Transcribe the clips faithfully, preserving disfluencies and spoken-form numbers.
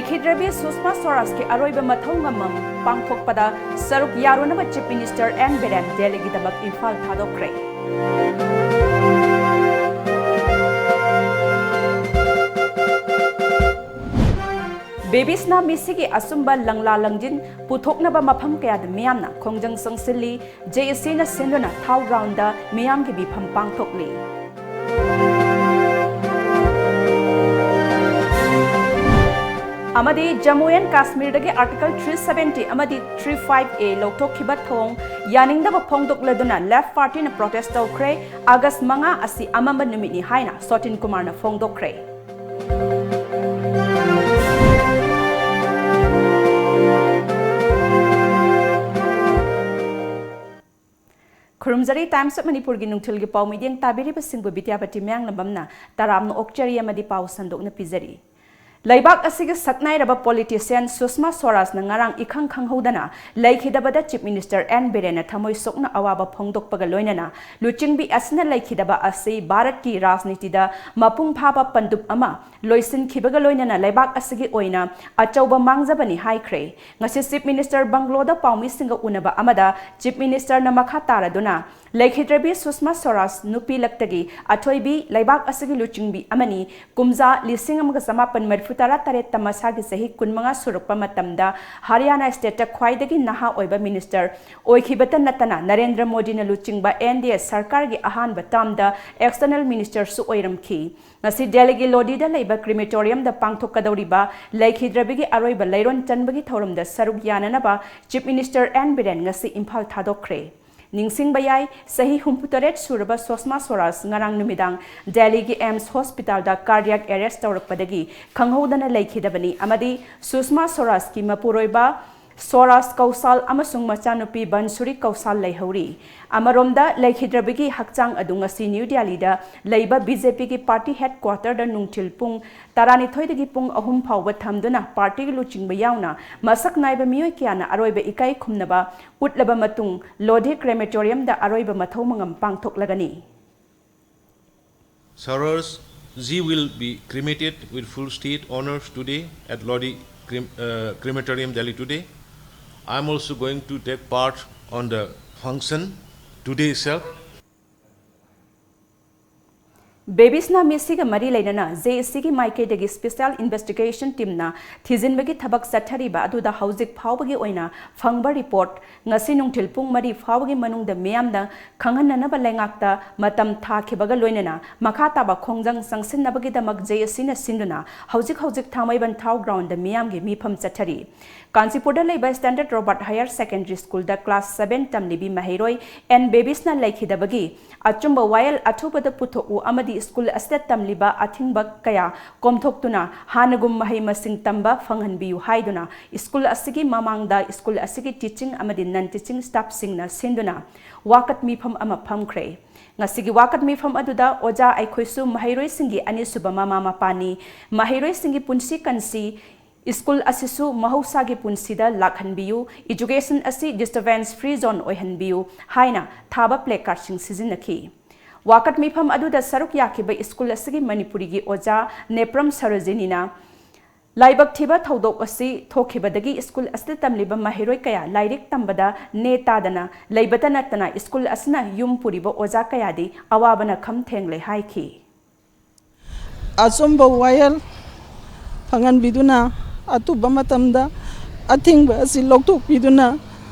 ꯈꯤꯗ꯭ꯔꯕꯤ ꯁꯨꯁꯃꯥ ꯁ꯭ꯋꯔꯥꯖꯀꯤ ꯑꯔꯣꯏꯕ ꯃꯊꯧ ꯉꯝꯐꯝ ꯄꯥꯡꯊꯣꯛꯄꯗ ꯁꯔꯨꯛ ꯌꯥꯔꯨꯅꯕ Chief Minister ꯑꯦꯟ ꯕꯤꯔꯦꯟ ꯗꯦꯜꯂꯤꯒꯤꯗꯃꯛ ꯏꯝꯐꯥꯜ ꯊꯥꯗꯣꯛꯈ꯭ꯔꯦ꯫ ꯕꯦꯕꯤꯁꯅ ꯃꯤꯁꯤꯒꯤ ꯑꯆꯨꯝꯕ ꯂꯪꯂꯥ ꯂꯪꯖꯤꯟ ꯄꯨꯊꯣꯛꯅꯕ ꯃꯐꯝ ꯀꯌꯥꯗ ꯃꯤꯌꯥꯝꯅ ꯈꯣꯡꯖꯪ ꯆꯪꯁꯤꯜꯂꯤ꯫ ꯖꯦ ꯑꯦ ꯁꯤꯅ ꯁꯤꯟꯗꯨꯅ ꯊꯥꯎ ꯒ꯭ꯔꯥꯎꯟꯗ ꯃꯤꯌꯥꯝꯒꯤ ꯃꯤꯐꯝ ꯄꯥꯡꯊꯣꯛꯂꯤ꯫ ꯑꯃꯗꯤ ꯖꯝꯃꯨ ꯑꯦꯟ ꯀꯥꯁꯃꯤꯔꯗꯒꯤ Article three seventy ꯑꯃꯗꯤ three five A ꯂꯧꯊꯣꯛꯈꯤꯕ ꯊꯧꯑꯣꯡ ꯌꯥꯅꯤꯡꯗꯕ ꯐꯣꯡꯗꯣꯛꯂꯗꯨꯅ ꯂꯦꯐ ꯄꯥꯔꯇꯤꯅ ꯄ꯭ꯔꯣꯇꯦꯁ ꯇꯧꯈ꯭ꯔꯦ꯫ ꯑꯥꯒꯁ ꯃꯉꯥ ꯑꯁꯤ ꯑꯃꯝꯕ ꯅꯨꯃꯤꯠꯅꯤ ꯍꯥꯏꯅ ꯁꯣꯇꯤꯟ ꯀꯨꯃꯥꯔꯅ ꯐꯣꯡꯗꯣꯛꯈ꯭ꯔꯦ꯫ ꯈꯨꯔꯨꯝꯖꯔꯤ꯫ Times of ꯃꯅꯤꯄꯨꯔꯒꯤ ꯅꯨꯡꯊꯤꯜꯒꯤ ꯄꯥꯎ ꯃꯤꯠꯌꯦꯡ ꯇꯥꯕꯤꯔꯤꯕꯁꯤꯡꯕꯨ ꯕꯤꯗ꯭ꯌꯥꯄꯇꯤ ꯃꯌꯥꯡꯂꯝꯕꯝꯅ ꯇꯔꯥꯝꯅ ꯑꯣꯛꯆꯔꯤ ꯑꯃꯗꯤ ꯄꯥꯎ ꯁꯟꯗꯣꯛꯅ ꯄꯤꯖꯔꯤ꯫ ꯂꯩꯕꯥꯛ ꯑꯁꯤꯒꯤ ꯁꯛꯅꯥꯏꯔꯕ ꯄꯣꯂꯤꯇꯤꯁꯤꯌꯥꯟ ꯁꯨꯁꯃꯥ ꯁ꯭ꯋꯔꯥꯖꯅ ꯉꯔꯥꯡ ꯏꯈꯪ ꯈꯪꯍꯧꯗꯅ ꯂꯩꯈꯤꯗꯕꯗ Chief Minister ꯑꯦꯟ ꯕꯤꯔꯦꯟꯅ ꯊꯃꯣꯏ ꯁꯣꯛꯅ ꯑꯋꯥꯕ ꯐꯣꯡꯗꯣꯛꯄꯒ ꯂꯣꯏꯅꯅ ꯂꯨꯆꯤꯡꯕꯤ ꯑꯁꯤꯅ ꯂꯩꯈꯤꯗꯕ ꯑꯁꯤ ꯚꯥꯔꯠꯀꯤ ꯔꯥꯖꯅꯤꯇꯤꯗ ꯃꯄꯨꯡ ꯐꯥꯕ ꯄꯟꯗꯨꯞ ꯑꯃ ꯂꯣꯏꯁꯤꯟꯈꯤꯕꯒ ꯂꯣꯏꯅꯅ ꯂꯩꯕꯥꯛ ꯑꯁꯤꯒꯤ ꯑꯣꯏꯅ ꯑꯆꯧꯕ ꯃꯥꯡꯖꯕꯅꯤ ꯍꯥꯏꯈ꯭ꯔꯦ꯫ ꯉꯁꯤ Chief Minister ꯕꯪꯒ꯭ꯂꯣꯗ ꯄꯥꯎꯃꯤꯁꯤꯡꯒ ꯎꯅꯕ ꯑꯃꯗ Chief Ministerꯅ ꯃꯈꯥ ꯇꯥꯔꯗꯨꯅ, ꯂꯩꯈꯤꯗ꯭ꯔꯕꯤ ꯁꯨꯁꯃꯥ ꯁ꯭ꯋꯔꯥꯖ ꯅꯨꯄꯤ ꯂꯛꯇꯒꯤ ꯑꯊꯣꯏꯕꯤ ꯂꯩꯕꯥꯛ ꯑꯁꯤꯒꯤ ꯂꯨꯆꯤꯡꯕꯤ ꯑꯃꯅꯤ꯫ ꯀꯨꯝꯖꯥ ꯂꯤꯁꯤꯡ ꯑꯃꯒ ꯆꯃꯥꯄꯟ ꯃꯔꯤꯐꯨ ꯇꯔꯥ ꯇꯔꯦꯠꯇ ꯃꯁꯥꯒꯤ ꯆꯍꯤ ꯀꯨꯟꯃꯉꯥ ꯁꯨꯔꯛꯄ ꯃꯇꯝꯗ ꯍꯔꯤꯌꯥꯅꯥ stateꯇ ꯈ꯭ꯋꯥꯏꯗꯒꯤ ꯅꯍꯥ ꯑꯣꯏꯕ minister ꯑꯣꯏꯈꯤꯕꯇ ꯅꯠꯇꯅ ꯅꯔꯦꯟꯗ꯭ꯔ ꯃꯣꯗꯤꯅ ꯂꯨꯆꯤꯡꯕ N D A ꯁꯔꯀꯥꯔꯒꯤ ꯑꯍꯥꯟꯕ termꯗ external ministerꯁꯨ ꯑꯣꯏꯔꯝꯈꯤ꯫ ꯉꯁꯤ ꯗꯦꯜꯂꯤꯒꯤ ꯂꯣꯗꯤꯗ ꯂꯩꯕ crematoriumꯗ ꯄꯥꯡꯊꯣꯛꯀꯗꯧꯔꯤꯕ ꯂꯩꯈꯤꯗ꯭ꯔꯕꯤꯒꯤ ꯑꯔꯣꯏꯕ ꯂꯩꯔꯣꯟ ꯆꯟꯕꯒꯤ ꯊꯧꯔꯝꯗ ꯁꯔꯨꯛ ꯌꯥꯅꯅꯕ Chief Minister ꯑꯦꯟ ꯕꯤꯔꯦꯟ ꯉꯁꯤ ꯏꯝꯐꯥꯜ ꯊꯥꯗꯣꯛꯈ꯭ꯔꯦ꯫ ꯅꯤꯡꯁꯤꯡꯕ ꯌꯥꯏ, ꯆꯍꯤ ꯍꯨꯝꯐꯨꯇꯔꯦꯠ ꯁꯨꯔꯕ ꯁꯨꯁꯃꯥ ꯁ꯭ꯋꯔꯥꯖ ꯉꯔꯥꯡ ꯅꯨꯃꯤꯗꯥꯡ ꯗꯦꯜꯂꯤꯒꯤ AIIMS hospitalꯗ cardiac arrest ꯇꯧꯔꯛꯄꯗꯒꯤ ꯈꯪꯍꯧꯗꯅ ꯂꯩꯈꯤꯗꯕꯅꯤ ꯑꯃꯗꯤ ꯁꯨꯁꯃꯥ ꯁ꯭ꯋꯔꯥꯖꯀꯤ ꯃꯄꯨꯔꯣꯏꯕ ꯁ꯭ꯋꯔꯥꯖ ꯀꯧꯁꯥꯜ ꯑꯃꯁꯨꯡ ꯃꯆꯥꯅꯨꯄꯤ ꯕꯟꯁꯨꯔꯤ ꯀꯧꯁꯥꯜ ꯂꯩꯍꯧꯔꯤ꯫ ꯑꯃꯔꯣꯝꯗ, ꯂꯩꯈꯤꯗ꯭ꯔꯕꯤꯒꯤ ꯍꯛꯆꯥꯡ ꯑꯗꯨ ꯉꯁꯤ ꯅ꯭ꯌꯨ ꯗꯦꯜꯂꯤꯗ ꯂꯩꯕ BJPꯒꯤ party headquarterꯗ ꯅꯨꯡꯊꯤꯜ ꯄꯨꯡ ꯇꯔꯥꯅꯤꯊꯣꯏꯗꯒꯤ ꯄꯨꯡ ꯑꯍꯨꯝ ꯐꯥꯎꯕ ꯊꯝꯗꯨꯅ partyꯒꯤ ꯂꯨꯆꯤꯡꯕ ꯌꯥꯎꯅ ꯃꯁꯛ ꯅꯥꯏꯕ ꯃꯤꯑꯣꯏ ꯀꯌꯥꯅ ꯑꯔꯣꯏꯕ ꯏꯀꯥꯏ ꯈꯨꯝꯅꯕ ꯎꯠꯂꯕ ꯃꯇꯨꯡ, ꯂꯣꯙꯤ crematoriumꯗ ꯑꯔꯣꯏꯕ ꯃꯊꯧ ꯃꯉꯝ ꯄꯥꯡꯊꯣꯛꯂꯒꯅꯤ꯫ Swaraj She will be cremated with full state honors today at Lodi Crem- uh, Crematorium, Delhi today. I'm also going to take part on the function today itself. ꯕꯦꯕꯤꯁꯅ ꯃꯤꯁꯤꯒ ꯃꯔꯤ ꯂꯩꯅꯅ ꯖꯦ ꯑꯦ ꯁꯤꯒꯤ ꯃꯥꯏꯀꯩꯗꯒꯤ ꯁ꯭ꯄꯦꯁꯤꯌꯦꯜ ꯏꯟꯚꯦꯁꯇꯤꯒꯦꯁꯟ ꯇꯤꯝꯅ ꯊꯤꯖꯤꯟꯕꯒꯤ ꯊꯕꯛ ꯆꯠꯊꯔꯤꯕ ꯑꯗꯨꯗ ꯍꯧꯖꯤꯛ ꯐꯥꯎꯕꯒꯤ ꯑꯣꯏꯅ ꯐꯪꯕ ꯔꯤꯄꯣꯔꯠ ꯉꯁꯤ ꯅꯨꯡꯊꯤꯜ ꯄꯨꯡ ꯃꯔꯤ ꯐꯥꯎꯕꯒꯤ ꯃꯅꯨꯡꯗ ꯃꯤꯌꯥꯝꯗ ꯈꯪꯍꯟꯅꯅꯕ ꯂꯩꯉꯥꯛꯇ ꯃꯇꯝ ꯊꯥꯈꯤꯕꯒ ꯂꯣꯏꯅꯅ ꯃꯈꯥ ꯇꯥꯕ ꯈꯣꯡꯖꯪ ꯆꯪꯁꯤꯟꯅꯕꯒꯤꯗꯃꯛ ꯖꯦ ꯑꯦ ꯁꯤꯅ ꯁꯤꯟꯗꯨꯅ ꯍꯧꯖꯤꯛ ꯍꯧꯖꯤꯛ ꯊꯥꯡꯃꯩꯕꯟ ꯊꯥꯎ ꯒ꯭ꯔꯥꯎꯟꯗ ꯃꯤꯌꯥꯝꯒꯤ ꯃꯤꯐꯝ ꯆꯠꯊꯔꯤ꯫ ꯀꯥꯟꯆꯤꯄꯨꯔꯗ ꯂꯩꯕ ꯁ꯭ꯇꯦꯟꯗꯔꯗ ꯔꯣꯕꯥꯔꯠ ꯍꯥꯌꯔ ꯁꯦꯀꯦꯟꯗꯔꯤ ꯁ꯭ꯀꯨꯜꯗ ꯀ꯭ꯂꯥꯁ ꯁꯚꯦꯟ ꯇꯝꯂꯤꯕꯤ ꯃꯍꯩꯔꯣꯏ ꯑꯦꯟ ꯕꯦꯕꯤꯁꯅ ꯂꯩꯈꯤꯗꯕꯒꯤ ꯑꯆꯨꯝꯕ ꯋꯥꯌꯦꯜ ꯑꯊꯨꯕꯗ ꯄꯨꯊꯣꯛꯎ ꯑꯃꯗꯤ ꯁ꯭ꯀꯨꯜ ꯑꯁꯤꯗ ꯇꯝꯂꯤꯕ ꯑꯊꯤꯡꯕ ꯀꯌꯥ ꯀꯣꯝꯊꯣꯛꯇꯨꯅ ꯍꯥꯟꯅꯒꯨꯝ ꯃꯍꯩ ꯃꯁꯤꯡ ꯇꯝꯕ ꯐꯪꯍꯟꯕꯤꯌꯨ ꯍꯥꯏꯗꯨꯅ ꯁ꯭ꯀꯨꯜ ꯑꯁꯤꯒꯤ ꯃꯃꯥꯡꯗ ꯁ꯭ꯀꯨꯜ ꯑꯁꯤꯒꯤ ꯇꯤꯆꯤꯡ ꯑꯃꯗꯤ ꯅꯟ ꯇꯤꯆꯤꯡ ꯁ꯭ꯇꯥꯐꯁꯤꯡꯅ ꯁꯤꯟꯗꯨꯅ ꯋꯥꯀꯠ ꯃꯤꯐꯝ ꯑꯃ ꯐꯝꯈ꯭ꯔꯦ꯫ ꯉꯁꯤꯒꯤ ꯋꯥꯀꯠ ꯃꯤꯐꯝ ꯑꯗꯨꯗ ꯑꯣꯖꯥ ꯑꯩꯈꯣꯏꯁꯨ ꯃꯍꯩꯔꯣꯏꯁꯤꯡꯒꯤ ꯑꯅꯤꯁꯨꯕ ꯃꯃꯥ ꯃꯄꯥꯅꯤ, ꯃꯍꯩꯔꯣꯏꯁꯤꯡꯒꯤ ꯄꯨꯟꯁꯤ ꯀꯟꯁꯤ ꯁ꯭ꯀꯨꯜ ꯑꯁꯤꯁꯨ ꯃꯍꯧꯁꯥꯒꯤ ꯄꯨꯟꯁꯤꯗ ꯂꯥꯛꯍꯟꯕꯤꯌꯨ, ꯏꯖꯨꯀꯦꯁꯟ ꯑꯁꯤ ꯗꯤꯁꯇꯔꯕꯦꯟꯁ ꯐ꯭ꯔꯤ ꯖꯣꯟ ꯑꯣꯏꯍꯟꯕꯤꯌꯨ ꯍꯥꯏꯅ ꯊꯥꯕ ꯄ꯭ꯂꯦ ꯀꯥꯔꯗꯁꯤꯡ ꯁꯤꯖꯤꯟꯅꯈꯤ꯫ ꯋꯥꯀꯠ ꯃꯤꯐꯝ ꯑꯗꯨꯗ ꯁꯔꯨꯛ ꯌꯥꯈꯤꯕ ꯁ꯭ꯀꯨꯜ ꯑꯁꯤꯒꯤ ꯃꯅꯤꯄꯨꯔꯤꯒꯤ ꯑꯣꯖꯥ ꯅꯦꯄ꯭ꯔꯝ ꯁꯔꯣꯖꯤꯅꯤꯅ ꯂꯥꯏꯕꯛ ꯊꯤꯕ ꯊꯧꯗꯣꯛ ꯑꯁꯤ ꯊꯣꯛꯈꯤꯕꯗꯒꯤ ꯁ꯭ꯀꯨꯜ ꯑꯁꯤꯗ ꯇꯝꯂꯤꯕ ꯃꯍꯩꯔꯣꯏ ꯀꯌꯥ ꯂꯥꯏꯔꯤꯛ ꯇꯝꯕꯗ ꯅꯦ ꯇꯥꯗꯅ ꯂꯩꯕꯇ ꯅꯠꯇꯅ ꯁ꯭ꯀꯨꯜ ꯑꯁꯤꯅ ꯌꯨꯝ ꯄꯨꯔꯤꯕ ꯑꯣꯖꯥ ꯀꯌꯥꯗꯤ ꯑꯋꯥꯕꯅ ꯈꯝ ꯊꯦꯡꯂꯦ ꯍꯥꯏꯈꯤ꯫ ꯑꯆꯨꯝꯕ ꯋꯥꯌꯦꯜ ꯐꯪꯍꯟꯕꯤꯗꯨꯅ ꯑꯊꯨꯕ ꯃꯇꯝꯗ ꯑꯊꯤꯡꯕ ꯑꯁꯤ ꯂꯧꯊꯣꯛꯄꯤꯗꯨꯅ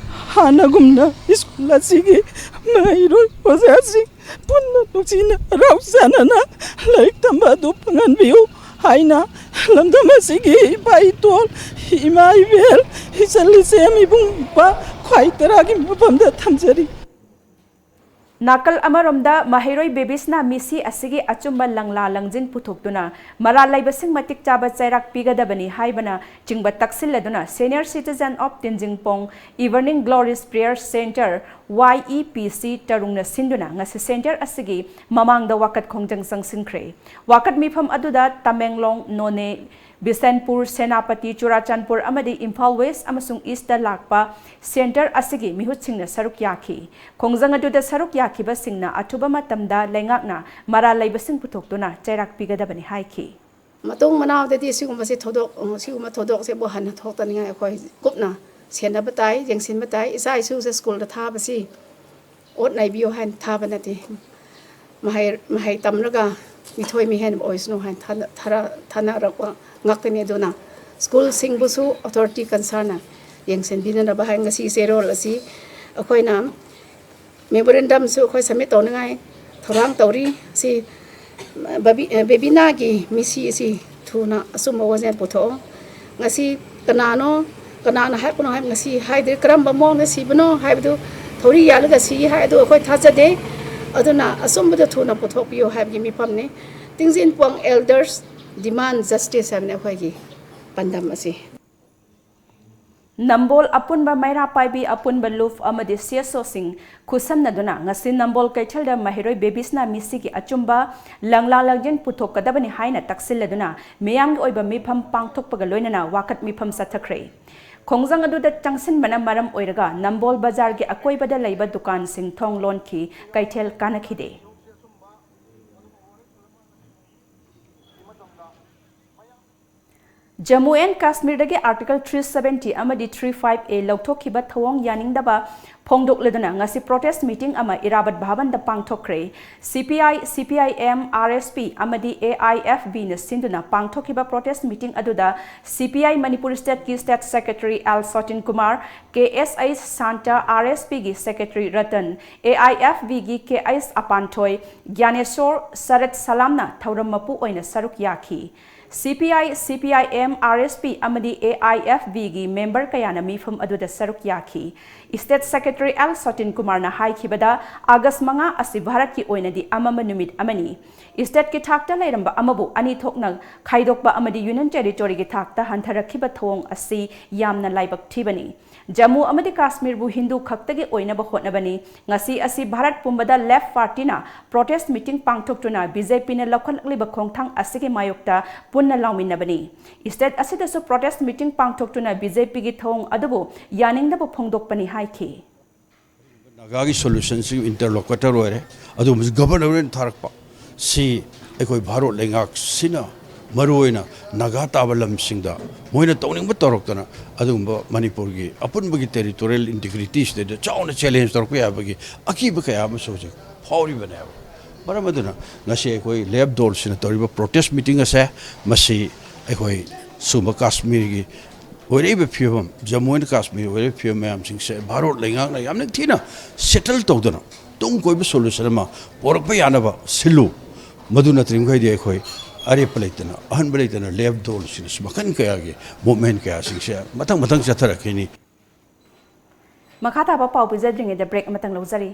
ꯍꯥꯟꯅꯒꯨꯝꯅ ꯁ꯭ꯀꯨꯜ ꯑꯁꯤꯒꯤ ꯃꯍꯩꯔꯣꯏ ꯑꯣꯖꯥꯁꯤꯡ ꯄꯨꯟꯅ ꯅꯨꯡꯁꯤꯅ ꯍꯔꯥꯎ ꯆꯥꯟꯅꯅ ꯂꯥꯏꯔꯤꯛ ꯇꯝꯕ ꯑꯗꯨ ꯐꯪꯍꯟꯕꯤꯌꯨ ꯍꯥꯏꯅ ꯂꯝꯗꯝ ꯑꯁꯤꯒꯤ ꯏꯄꯥ ꯏꯇꯣꯜ ꯏꯃꯥ ꯏꯕꯦꯜ ꯏꯆꯜ ꯏꯆꯦ ꯏꯕꯨꯡ ꯏꯄ꯭ꯋꯥ ꯈ꯭ꯋꯥꯏ ꯇꯔꯥꯒꯤ ꯃꯐꯝꯗ ꯊꯝꯖꯔꯤ꯫ ꯅꯥꯀꯜ ꯑꯃꯔꯣꯝꯗ ꯃꯍꯩꯔꯣꯏ ꯕꯦꯕꯤꯁꯅ ꯃꯤꯁꯤ ꯑꯁꯤꯒꯤ ꯑꯆꯨꯝꯕ ꯂꯪꯂꯥ ꯂꯪꯖꯤꯟ ꯄꯨꯊꯣꯛꯇꯨꯅ ꯃꯔꯥꯜ ꯂꯩꯕꯁꯤꯡ ꯃꯇꯤꯛ ꯆꯥꯕ ꯆꯩꯔꯥꯛ ꯄꯤꯒꯗꯕꯅꯤ ꯍꯥꯏꯕꯅ ꯆꯤꯡꯕ ꯇꯛꯁꯤꯜꯂꯗꯨꯅ Senior Citizen of ꯇꯦꯟꯖꯤꯡꯄꯣꯡ Evening Glories Prayer Centre, Y E ꯄꯤ ꯁꯤ, ꯇꯔꯨꯡꯅ ꯁꯤꯟꯗꯨꯅ ꯉꯁꯤ ꯁꯦꯟꯇꯔ ꯑꯁꯤꯒꯤ ꯃꯃꯥꯡꯗ ꯋꯥꯀꯠ ꯈꯣꯡꯖꯪ ꯆꯪꯁꯤꯟꯈ꯭ꯔꯦ꯫ ꯋꯥꯀꯠ ꯃꯤꯐꯝ ꯑꯗꯨꯗ ꯇꯃꯦꯡꯂꯣꯡ, ꯅꯣꯅꯦ, ꯕꯤꯁꯦꯟꯄꯨꯔ, ꯁꯦꯅꯥꯄꯇꯤ, ꯆꯨꯔꯥꯆꯥꯟꯄꯨꯔ ꯑꯃꯗꯤ ꯏꯝꯐꯥꯜ ꯋꯦꯁ ꯑꯃꯁꯨꯡ ꯏꯁꯇ ꯂꯥꯛꯄ ꯁꯦꯟꯇꯔ ꯑꯁꯤꯒꯤ ꯃꯤꯍꯨꯠꯁꯤꯡꯅ ꯁꯔꯨꯛ ꯌꯥꯈꯤ꯫ ꯈꯣꯡꯖꯪ ꯑꯗꯨꯗ ꯁꯔꯨꯛ ꯌꯥꯈꯤꯕꯁꯤꯡꯅ ꯑꯊꯨꯕ ꯃꯇꯝꯗ ꯂꯩꯉꯥꯛꯅ ꯃꯔꯥꯜ ꯂꯩꯕꯁꯤꯡ ꯄꯨꯊꯣꯛꯇꯨꯅ ꯆꯩꯔꯥꯛ ꯄꯤꯒꯗꯕꯅꯤ ꯍꯥꯏꯈꯤ꯫ ꯃꯇꯨꯡ ꯃꯅꯥꯎꯗꯗꯤ ꯁꯤꯒꯨꯝꯕꯁꯦ ꯊꯧꯗꯣꯛ, ꯁꯤꯒꯨꯝꯕ ꯊꯧꯗꯣꯛꯁꯤꯕꯨ ꯍꯟꯅ ꯊꯣꯛꯇꯅꯤꯡꯉꯥꯏ ꯑꯩꯈꯣꯏ ꯀꯨꯞꯅ ꯁꯦꯟꯅꯕ ꯇꯥꯏ, ꯌꯦꯡꯁꯤꯟꯕ ꯇꯥꯏ꯫ ꯏꯆꯥ ꯏꯁꯨꯁꯦ ꯁ꯭ꯀꯨꯜꯗ ꯊꯥꯕꯁꯤ ꯑꯣꯠ ꯅꯩꯕꯤꯌꯨ ꯍꯥꯏꯅ ꯊꯥꯕ ꯅꯠꯇꯦ꯫ ꯃꯍꯩ, ꯃꯍꯩ ꯇꯝꯂꯒ ꯃꯤꯊꯣꯏ ꯃꯤꯍꯦꯟꯕ ꯑꯣꯏꯁꯅꯨ ꯍꯥꯏꯅ ꯊꯥꯅ-, ꯊꯥꯔ-, ꯊꯥꯅꯔꯛꯄ ꯉꯥꯛꯇꯅꯤ꯫ ꯑꯗꯨꯅ ꯁ꯭ꯀꯨꯜꯁꯤꯡꯕꯨꯁꯨ ꯑꯣꯊꯣꯔꯤꯇꯤ ꯀꯟꯁꯔꯟꯅ ꯌꯦꯡꯁꯤꯟꯕꯤꯅꯅꯕ ꯍꯥꯏ ꯉꯁꯤ ꯆꯦꯔꯣꯜ ꯑꯁꯤ ꯑꯩꯈꯣꯏꯅ ꯃꯦꯃꯣꯔꯦꯟꯗꯝꯁꯨ ꯑꯩꯈꯣꯏ ꯁꯕꯃꯤꯠ ꯇꯧꯅꯤꯡꯉꯥꯏ ꯊꯧꯔꯥꯡ ꯇꯧꯔꯤ꯫ ꯁꯤ ꯕꯕꯤ-, ꯕꯦꯕꯤꯅꯥꯒꯤ ꯃꯤꯁꯤ ꯑꯁꯤ ꯊꯨꯅ ꯑꯆꯨꯝꯕ ꯋꯥꯖꯦꯜ ꯄꯨꯊꯣꯛꯑꯣ꯫ ꯉꯁꯤ ꯀꯅꯥꯅꯣ, ꯀꯅꯥꯅ ꯍꯥꯏꯕꯅꯣ ꯍꯥꯏꯕ ꯉꯁꯤ ꯍꯥꯏꯗ꯭ꯔꯤ, ꯀꯔꯝꯕ ꯃꯑꯣꯡꯗ ꯁꯤꯕꯅꯣ ꯍꯥꯏꯕꯗꯨ ꯊꯧꯔꯤ ꯌꯥꯜꯂꯒ ꯁꯤ ꯍꯥꯏ ꯑꯗꯨ ꯑꯩꯈꯣꯏ ꯊꯥꯖꯗꯦ꯫ ꯑꯗꯨꯅ ꯑꯆꯨꯝꯕꯗ ꯊꯨꯅ ꯄꯨꯊꯣꯛꯄꯤꯌꯨ ꯍꯥꯏꯕꯒꯤ ꯃꯤꯐꯝꯅꯤ꯫ ꯇꯤꯡꯖꯤꯟꯄꯣꯡ ꯑꯦꯜꯗꯔꯁ ꯗꯤꯃꯥꯟ ꯖꯁꯇꯤꯁ ꯍꯥꯏꯕꯅꯤ ꯑꯩꯈꯣꯏꯒꯤ ꯄꯥꯟꯗꯝ ꯑꯁꯤ꯫ ꯅꯝꯕꯣꯜ ꯑꯄꯨꯟꯕ ꯃꯩꯔꯥ ꯄꯥꯏꯕꯤ ꯑꯄꯨꯟꯕ ꯂꯨꯞ ꯑꯃꯗꯤ ꯁꯤ ꯑꯦꯁ ꯑꯣꯁꯤꯡ ꯈꯨꯠꯁꯝꯅꯗꯨꯅ ꯉꯁꯤ ꯅꯝꯕꯣꯜ ꯀꯩꯊꯦꯜꯗ ꯃꯍꯩꯔꯣꯏ ꯕꯦꯕꯤꯁꯅꯥ ꯃꯤꯁꯤꯒꯤ ꯑꯆꯨꯝꯕ ꯂꯪꯂꯥ ꯂꯪꯖꯤꯟ ꯄꯨꯊꯣꯛꯀꯗꯕꯅꯤ ꯍꯥꯏꯅ ꯇꯛꯁꯤꯜꯂꯗꯨꯅ ꯃꯤꯌꯥꯝꯒꯤ ꯑꯣꯏꯕ ꯃꯤꯐꯝ ꯄꯥꯡꯊꯣꯛꯄꯒ ꯂꯣꯏꯅꯅ ꯋꯥꯀꯠ ꯃꯤꯐꯝ ꯆꯠꯊꯈ꯭ꯔꯦ꯫ ꯈꯣꯡꯖꯪ ꯑꯗꯨꯗ ꯆꯪꯁꯤꯟꯕꯅ ꯃꯔꯝ ꯑꯣꯏꯔꯒ ꯅꯝꯕꯣꯜ ꯕꯖꯥꯔꯒꯤ ꯑꯀꯣꯏꯕꯗ ꯂꯩꯕ ꯗꯨꯀꯥꯟꯁꯤꯡ ꯊꯣꯡ ꯂꯣꯟꯈꯤ, ꯀꯩꯊꯦꯜ ꯀꯥꯟꯅꯈꯤꯗꯦ꯫ ꯖꯝꯃꯨ ꯑꯦꯟ ꯀꯥꯁꯃꯤꯔꯗꯒꯤ Article three seventy ꯑꯃꯗꯤ three five A ꯂꯧꯊꯣꯛꯈꯤꯕ ꯊꯧꯑꯣꯡ ꯌꯥꯅꯤꯡꯗꯕ ꯐꯣꯡꯗꯣꯛꯂꯗꯨꯅ ꯉꯁꯤ protest meeting ꯑꯃ ꯏꯔꯥꯕꯠ ꯚꯕꯟꯗ ꯄꯥꯡꯊꯣꯛꯈ꯭ꯔꯦ꯫ C P I, C P I M, R S P ꯑꯃꯗꯤ A I F B ꯅ ꯁꯤꯟꯗꯨꯅ ꯄꯥꯡꯊꯣꯛꯈꯤꯕ protest meeting ꯑꯗꯨꯗ C P I ꯃꯅꯤꯄꯨꯔ stateꯀꯤ state secretary L Sotin Kumar, K S H Shanta, R S Pꯒꯤ secretary Ratan, A I F Bꯒꯤ K S Apanthoi, Gyaneshwar, Sarat ꯁꯂꯥꯝꯅ ꯊꯧꯔꯝ ꯃꯄꯨ ꯑꯣꯏꯅ ꯁꯔꯨꯛ ꯌꯥꯈꯤ꯫ C P I, C P I M, R S P ꯑꯃꯗꯤ A I F Bꯒꯤ member ꯀꯌꯥꯅ ꯃꯤꯐꯝ ꯑꯗꯨꯗ ꯁꯔꯨꯛ ꯌꯥꯈꯤ꯫ State Secretary L ꯁꯣꯇꯤꯟ ꯀꯨꯃꯥꯔꯅ ꯍꯥꯏꯈꯤꯕꯗ, ꯑꯥꯒꯁ ꯃꯉꯥ ꯑꯁꯤ ꯚꯥꯔꯠꯀꯤ ꯑꯣꯏꯅꯗꯤ ꯑꯃꯝꯕ ꯅꯨꯃꯤꯠ ꯑꯃꯅꯤ꯫ Stateꯀꯤ ꯊꯥꯛꯇ ꯂꯩꯔꯝꯕ ꯑꯃꯕꯨ ꯑꯅꯤ ꯊꯣꯛꯅ ꯈꯥꯏꯗꯣꯛꯄ ꯑꯃꯗꯤ Union Territoryꯒꯤ ꯊꯥꯛꯇ ꯍꯟꯊꯔꯛꯈꯤꯕ ꯊꯧꯑꯣꯡ ꯑꯁꯤ ꯌꯥꯝꯅ ꯂꯥꯏꯕꯛ ꯊꯤꯕꯅꯤ꯫ ꯖꯝꯃꯨ ꯑꯃꯗꯤ ꯀꯥꯁꯃꯤꯔꯕꯨ ꯍꯤꯟꯗꯨ ꯈꯛꯇꯒꯤ ꯑꯣꯏꯅꯕ ꯍꯣꯠꯅꯕꯅꯤ꯫ ꯉꯁꯤ ꯑꯁꯤ ꯚꯥꯔꯠ ꯄꯨꯝꯕꯗ Left Partyꯅ protest meeting ꯄꯥꯡꯊꯣꯛꯇꯨꯅ BJPꯅ ꯂꯧꯈꯠꯂꯛꯂꯤꯕ ꯈꯣꯡꯊꯥꯡ ꯑꯁꯤꯒꯤ ꯃꯥꯌꯣꯛꯇ ꯄꯨꯟꯅ ꯂꯥꯎꯃꯤꯟꯅꯕꯅꯤ꯫ ꯁ꯭ꯇꯦꯠ ꯑꯁꯤꯗꯁꯨ ꯄ꯭ꯔꯣꯇꯦꯁ ꯃꯤꯇꯤꯡ ꯄꯥꯡꯊꯣꯛꯇꯨꯅ ꯕꯤ ꯖꯦ ꯄꯤꯒꯤ ꯊꯧꯑꯣꯡ ꯑꯗꯨꯕꯨ ꯌꯥꯅꯤꯡꯗꯕ ꯐꯣꯡꯗꯣꯛꯄꯅꯤ ꯍꯥꯏꯈꯤ꯫ ꯅꯥꯒꯥꯒꯤ ꯁꯣꯂꯨꯁꯟꯁꯤ ꯏꯟꯇꯔꯂꯣꯀꯨꯇꯔ ꯑꯣꯏꯔꯦ, ꯑꯗꯨꯒꯨꯝꯕꯁꯨ ꯒꯕꯔꯅꯔ ꯑꯣꯏꯅ ꯊꯥꯔꯛꯄ꯫ ꯁꯤ ꯑꯩꯈꯣꯏ ꯚꯥꯔꯠ ꯂꯩꯉꯥꯛꯁꯤꯅ ꯃꯔꯨꯑꯣꯏꯅ ꯅꯥꯒꯥ ꯇꯥꯕ ꯂꯝꯁꯤꯡꯗ ꯃꯣꯏꯅ ꯇꯧꯅꯤꯡꯕ ꯇꯧꯔꯛꯇꯅ ꯑꯗꯨꯒꯨꯝꯕ ꯃꯅꯤꯄꯨꯔꯒꯤ ꯑꯄꯨꯟꯕꯒꯤ ꯇꯦꯔꯤꯇꯣꯔꯤꯌꯦꯜ ꯏꯟꯇꯤꯒ꯭ꯔꯤꯇꯤꯁꯤꯗ ꯆꯥꯎꯅ ꯆꯦꯂꯦꯟꯖ ꯇꯧꯔꯛꯄ ꯌꯥꯕꯒꯤ ꯑꯀꯤꯕ ꯀꯌꯥ ꯑꯃꯁꯨ ꯍꯧꯖꯤꯛ ꯐꯥꯎꯔꯤꯕꯅꯦꯕ꯫ ꯃꯔꯝ ꯑꯗꯨꯅ ꯉꯁꯤ ꯑꯩꯈꯣꯏ ꯂꯦꯐ ꯗꯣꯜꯁꯤꯅ ꯇꯧꯔꯤꯕ ꯄ꯭ꯔꯣꯇꯦꯁ ꯃꯤꯇꯤꯡ ꯑꯁꯦ, ꯃꯁꯤ ꯑꯩꯈꯣꯏ ꯁꯨꯝꯕ ꯀꯥꯁꯃꯤꯔꯒꯤ ꯑꯣꯏꯔꯛꯏꯕ ꯐꯤꯕꯝ, ꯖꯝꯃꯨ ꯑꯦꯟ ꯀꯥꯁꯃꯤꯔ ꯑꯣꯏꯔꯛꯏꯕ ꯐꯤꯕꯝ ꯃꯌꯥꯝꯁꯤꯡꯁꯦ ꯚꯥꯔꯠ ꯂꯩꯉꯥꯛꯅ ꯌꯥꯝ ꯅꯤꯡꯊꯤꯅ ꯁꯦꯇꯜ ꯇꯧꯗꯅ ꯇꯨꯡ ꯀꯣꯏꯕ ꯁꯣꯂꯨꯁꯟ ꯑꯃ ꯄꯣꯔꯛꯄ ꯌꯥꯅꯕ ꯁꯤꯜꯂꯨ꯫ ꯃꯗꯨ ꯅꯠꯇ꯭ꯔꯤꯕ ꯃꯈꯩꯗꯤ ꯑꯩꯈꯣꯏ ꯑꯔꯦꯞꯄ ꯂꯩꯇꯅ, ꯑꯍꯟꯕ ꯂꯩꯇꯅ ꯂꯦꯐ ꯗꯣꯜꯁꯤꯅꯁꯨ ꯃꯈꯜ ꯀꯌꯥꯒꯤ ꯃꯨꯚꯃꯦꯟ ꯀꯌꯥꯁꯤꯡꯁꯦ ꯃꯊꯪ ꯃꯊꯪ ꯆꯠꯊꯔꯛꯈꯤꯅꯤ꯫ ꯃꯈꯥ ꯇꯥꯕ ꯄꯥꯎ ꯄꯤꯖꯗ꯭ꯔꯤꯉꯩꯗ ꯕ꯭ꯔꯦꯛ ꯑꯃꯇꯪ ꯂꯧꯖꯔꯤ꯫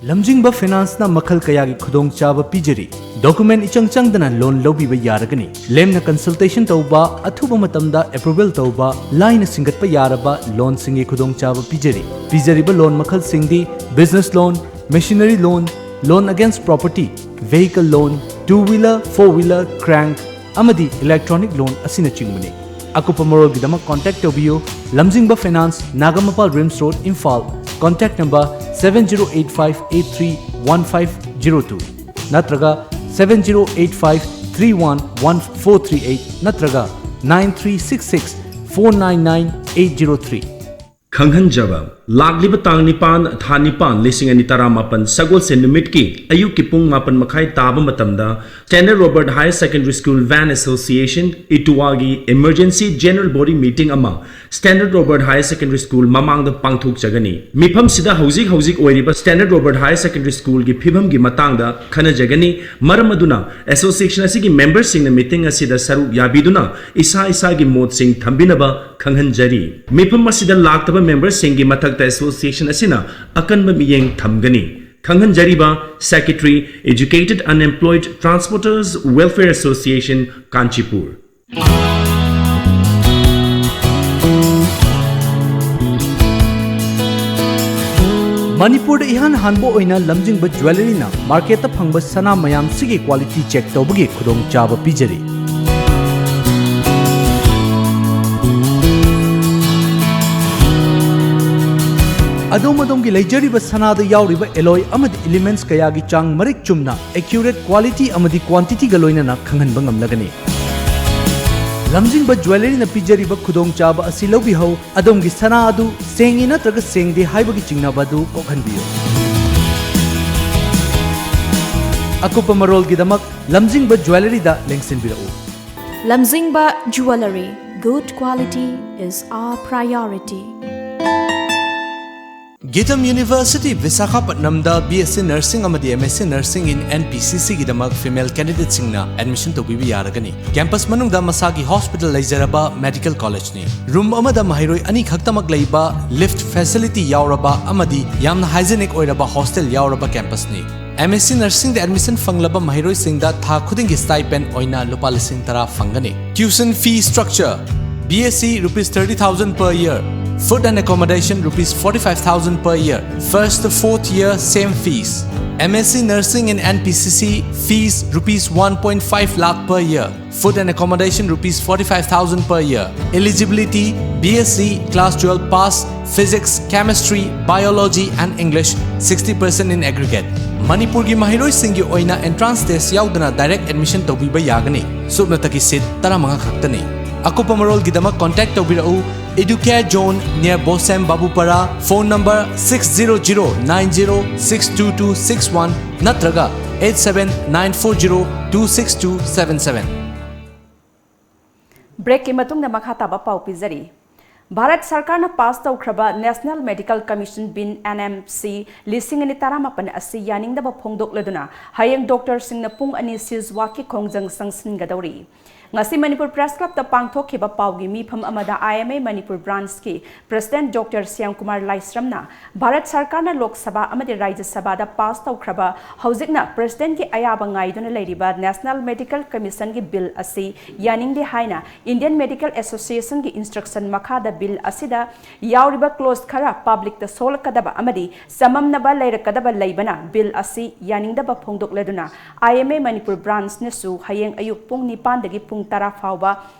ꯂꯝꯖꯤꯡꯕ ꯐꯤꯅꯥꯟꯁꯅ ꯃꯈꯜ ꯀꯌꯥꯒꯤ ꯈꯨꯗꯣꯡꯆꯥꯕ ꯄꯤꯖꯔꯤ꯫ ꯗꯣꯀꯨꯃꯦꯟ ꯏꯆꯪ ꯆꯪꯗꯅ ꯂꯣꯟ ꯂꯧꯕꯤꯕ ꯌꯥꯔꯒꯅꯤ꯫ ꯂꯦꯝꯅ ꯀꯟꯁꯜꯇꯦꯁꯟ ꯇꯧꯕ, ꯑꯊꯨꯕ ꯃꯇꯝꯗ ꯑꯦꯄ꯭ꯔꯨꯚꯦꯜ ꯇꯧꯕ, ꯂꯥꯏꯅ ꯁꯤꯡꯒꯠꯄ ꯌꯥꯔꯕ ꯂꯣꯟꯁꯤꯡꯒꯤ ꯈꯨꯗꯣꯡꯆꯥꯕ ꯄꯤꯖꯔꯤ꯫ ꯄꯤꯖꯔꯤꯕ ꯂꯣꯟ ꯃꯈꯜꯁꯤꯡꯗꯤ business loan, machinery loan, loan against property, vehicle loan, two wheeler, four wheeler, crank ꯑꯃꯗꯤ electronic loan ꯑꯁꯤꯅꯆꯤꯡꯕꯅꯤ꯫ ꯑꯀꯨꯞꯄ ꯃꯔꯣꯜꯒꯤꯗꯃꯛ contact ꯇꯧꯕꯤꯌꯨ꯫ ꯂꯝꯖꯤꯡꯕ finance, Nagamapal RIMS road, Imphal. Contact number seven zero eight five eight three one five zero two ꯅꯠꯇ꯭ꯔꯒ seven zero eight five three one one four three eight ꯅꯠꯇ꯭ꯔꯒ nine three six six four nine nine eight zero three꯫ ꯈꯪꯍꯟꯖꯕ, ꯂꯥꯛꯂꯤꯕ ꯇꯥꯡ ꯅꯤꯄꯥꯟ, ꯊꯥ ꯅꯤꯄꯥꯟ, ꯂꯤꯁꯤꯡ ꯑꯅꯤ ꯇꯔꯥꯃꯥꯄꯟ, ꯁꯒꯣꯜꯁꯦꯟ ꯅꯨꯃꯤꯠꯀꯤ ꯑꯌꯨꯛꯀꯤ ꯄꯨꯡ ꯃꯥꯄꯟ ꯃꯈꯥꯏ ꯇꯥꯕ ꯃꯇꯝꯗ Standard Robert Higher Secondary School Van Association, ꯏꯇꯨꯋꯥꯒꯤ emergency general body meeting ꯑꯃ Standard Robert Higher Secondary School ꯃꯃꯥꯡꯗ ꯄꯥꯡꯊꯣꯛꯆꯒꯅꯤ꯫ ꯃꯤꯐꯝꯁꯤꯗ ꯍꯧꯖꯤꯛ ꯍꯧꯖꯤꯛ ꯑꯣꯏꯔꯤꯕ Standard Robert Higher Secondary Schoolꯒꯤ ꯐꯤꯕꯝꯒꯤ ꯃꯇꯥꯡꯗ ꯈꯟꯅꯖꯒꯅꯤ꯫ ꯃꯔꯝ ꯑꯗꯨꯅ association ꯑꯁꯤꯒꯤ memberꯁꯤꯡꯅ meeting ꯑꯁꯤꯗ ꯁꯔꯨꯛ ꯌꯥꯕꯤꯗꯨꯅ ꯏꯁꯥ ꯏꯁꯥꯒꯤ ꯃꯣꯠꯁꯤꯡ ꯊꯝꯕꯤꯅꯕ ꯈꯪꯍꯟꯖꯔꯤ꯫ ꯃꯤꯐꯝ ꯑꯁꯤꯗ ꯂꯥꯛꯇꯕ memberꯁꯤꯡꯒꯤ ꯃꯊꯛꯇ association ꯑꯁꯤꯅ ꯑꯀꯟꯕ ꯃꯤꯠꯌꯦꯡ ꯊꯝꯒꯅꯤ꯫ ꯈꯪꯍꯟꯖꯔꯤꯕ Secretary, Educated Unemployed Transporters Welfare Association, Kanchipur. ꯃꯅꯤꯄꯨꯔꯗ ꯏꯍꯥꯟ ꯍꯥꯟꯕ ꯑꯣꯏꯅ ꯂꯝꯖꯤꯡꯕ ꯖ꯭ꯋꯦꯂꯔꯤꯅ ꯃꯥꯔꯀꯦꯠꯇ ꯐꯪꯕ ꯁꯅꯥ ꯃꯌꯥꯝꯁꯤꯒꯤ quality check ꯇꯧꯕꯒꯤ ꯈꯨꯗꯣꯡꯆꯥꯕ ꯄꯤꯖꯔꯤ꯫ ꯑꯗꯣꯝ ꯑꯗꯣꯝꯒꯤ ꯂꯩꯖꯔꯤꯕ ꯁꯅꯥꯗ ꯌꯥꯎꯔꯤꯕ alloy ꯑꯃꯗꯤ elements ꯀꯌꯥꯒꯤ ꯆꯥꯡ ꯃꯔꯤꯛ ꯆꯨꯝꯅ, accurate quality ꯑꯃꯗꯤ quantityꯒ ꯂꯣꯏꯅꯅ ꯈꯪꯍꯟꯕ ꯉꯝꯂꯒꯅꯤ꯫ ꯂꯝꯖꯤꯡꯕ ꯖ꯭ꯋꯦꯂꯔꯤꯅ ꯄꯤꯖꯔꯤꯕ ꯈꯨꯗꯣꯡꯆꯥꯕ ꯑꯁꯤ ꯂꯧꯕꯤꯍꯧ꯫ ꯑꯗꯣꯝꯒꯤ ꯁꯅꯥ ꯑꯗꯨ ꯁꯦꯡꯉꯤ ꯅꯠꯇ꯭ꯔꯒ ꯁꯦꯡꯗꯦ ꯍꯥꯏꯕꯒꯤ ꯆꯤꯡꯅꯕ ꯑꯗꯨ ꯀꯣꯛꯍꯟꯕꯤꯌꯨ꯫ ꯑꯀꯨꯞꯄ ꯃꯔꯣꯜꯒꯤꯗꯃꯛ ꯂꯝꯖꯤꯡꯕ ꯖ꯭ꯋꯦꯂꯔꯤꯗ ꯂꯦꯡꯁꯤꯟꯕꯤꯔꯛꯎ꯫ Lamjingba Jewellery, good quality is our priority. Geetam University, ꯚꯤꯁꯥꯈꯥꯄꯠꯅꯝꯗ B S C Nursing ꯑꯃꯗꯤ M S C Nursing in N P C C ꯒꯤꯗꯃꯛ female candidateꯁꯤꯡꯅ admission ꯇꯧꯕꯤꯕ ꯌꯥꯔꯒꯅꯤ꯫ Campus ꯃꯅꯨꯡꯗ ꯃꯁꯥꯒꯤ hospital ꯂꯩꯖꯔꯕ medical collegeꯅꯤ꯫ Room ꯑꯃꯗ ꯃꯍꯩꯔꯣꯏ ꯑꯅꯤ ꯈꯛꯇꯃꯛ ꯂꯩꯕ, lift facility ꯌꯥꯎꯔꯕ ꯑꯃꯗꯤ ꯌꯥꯝꯅ hygienic ꯑꯣꯏꯔꯕ hostel ꯌꯥꯎꯔꯕ campusꯅꯤ꯫ M S C Nursingꯗ admission ꯐꯪꯂꯕ ꯃꯍꯩꯔꯣꯏꯁꯤꯡꯗ ꯊꯥ ꯈꯨꯗꯤꯡꯒꯤ stipend ꯑꯣꯏꯅ ꯂꯨꯄꯥ ꯂꯤꯁꯤꯡ ꯇꯔꯥ ꯐꯪꯒꯅꯤ꯫ Tuition fee structure: B S C rupees thirty thousand per year, food and accommodation rupees forty-five thousand per year, first to fourth year same fees. M S C Nursing in N P C C fees rupees one point five lakh per year, food and accommodation rupees forty-five thousand per year. Eligibility: B S C class twelve pass, physics, chemistry, biology and English sixty percent in aggregate. ꯃꯅꯤꯄꯨꯔꯒꯤ ꯃꯍꯩꯔꯣꯏꯁꯤꯡꯒꯤ ꯑꯣꯏꯅ entrance test ꯌꯥꯎꯗꯅ direct admission ꯇꯧꯕꯤꯕ ꯌꯥꯒꯅꯤ꯫ ꯁꯨꯞꯅꯇꯒꯤ seat ꯇꯔꯥꯃꯉꯥ ꯈꯛꯇꯅꯤ꯫ ꯑꯀꯨꯞꯄ ꯃꯔꯣꯜꯒꯤꯗꯃꯛ contact ꯇꯧꯕꯤꯔꯛꯎ Educare Zone near Bosem Babupara, phone number six zero zero nine zero six two two six one ꯅꯠꯇ꯭ꯔꯒ eight seven nine four zero two six two seven seven꯫ Breakꯀꯤ ꯃꯇꯨꯡꯗ ꯃꯈꯥ ꯇꯥꯕ ꯄꯥꯎ ꯄꯤꯖꯔꯤ꯫ ꯚꯥꯔꯠ ꯁꯔꯀꯥꯔꯅ pass ꯇꯧꯈ꯭ꯔꯕ National Medical Commission Bill, N M C, ꯂꯤꯁꯤꯡ ꯑꯅꯤ ꯇꯔꯥꯃꯥꯄꯟ ꯑꯁꯤ ꯌꯥꯅꯤꯡꯗꯕ ꯐꯣꯡꯗꯣꯛꯂꯗꯨꯅ ꯍꯌꯦꯡ doctorꯁꯤꯡꯅ ꯄꯨꯡ ꯑꯅꯤ siege walkꯀꯤ ꯈꯣꯡꯖꯪ ꯆꯪꯁꯤꯟꯒꯗꯧꯔꯤ꯫ ꯉꯁꯤ ꯃꯅꯤꯄꯨꯔ Press Clubꯇ ꯄꯥꯡꯊꯣꯛꯈꯤꯕ ꯄꯥꯎꯒꯤ ꯃꯤꯐꯝ ꯑꯃꯗ I M A Manipur branchꯀꯤ President Doctor Shyamkumar ꯂꯥꯏꯁ꯭ꯔꯝꯅ Bharat ꯁꯔꯀꯥꯔꯅ ꯂꯣꯛ ꯁꯚꯥ ꯑꯃꯗꯤ ꯔꯥꯖ꯭ꯌ ꯁꯚꯥꯗ pass ꯇꯧꯈ꯭ꯔꯕ, ꯍꯧꯖꯤꯛꯅ Presidentꯀꯤ ꯑꯌꯥꯕ ꯉꯥꯏꯗꯨꯅ ꯂꯩꯔꯤꯕ National Medical Commissionꯒꯤ Bill ꯑꯁꯤ ꯌꯥꯅꯤꯡꯗꯦ ꯍꯥꯏꯅ Indian Medical Associationꯒꯤ instruction ꯃꯈꯥꯗ Bill ꯑꯁꯤꯗ ꯌꯥꯎꯔꯤꯕ clause ꯈꯔ publicꯇ ꯁꯣꯛꯂꯛꯀꯗꯕ ꯑꯃꯗꯤ ꯆꯃꯝꯅꯕ ꯂꯩꯔꯛꯀꯗꯕ ꯂꯩꯕꯅ Bill ꯑꯁꯤ ꯌꯥꯅꯤꯡꯗꯕ ꯐꯣꯡꯗꯣꯛꯂꯗꯨꯅ I M A ꯃꯅꯤꯄꯨꯔ branchꯅꯁꯨ ꯍꯌꯦꯡ ꯑꯌꯨꯛ ꯄꯨꯡ ꯅꯤꯄꯥꯟꯗꯒꯤ ꯄꯨꯡ ꯇꯔꯥ ꯐꯥꯎꯕ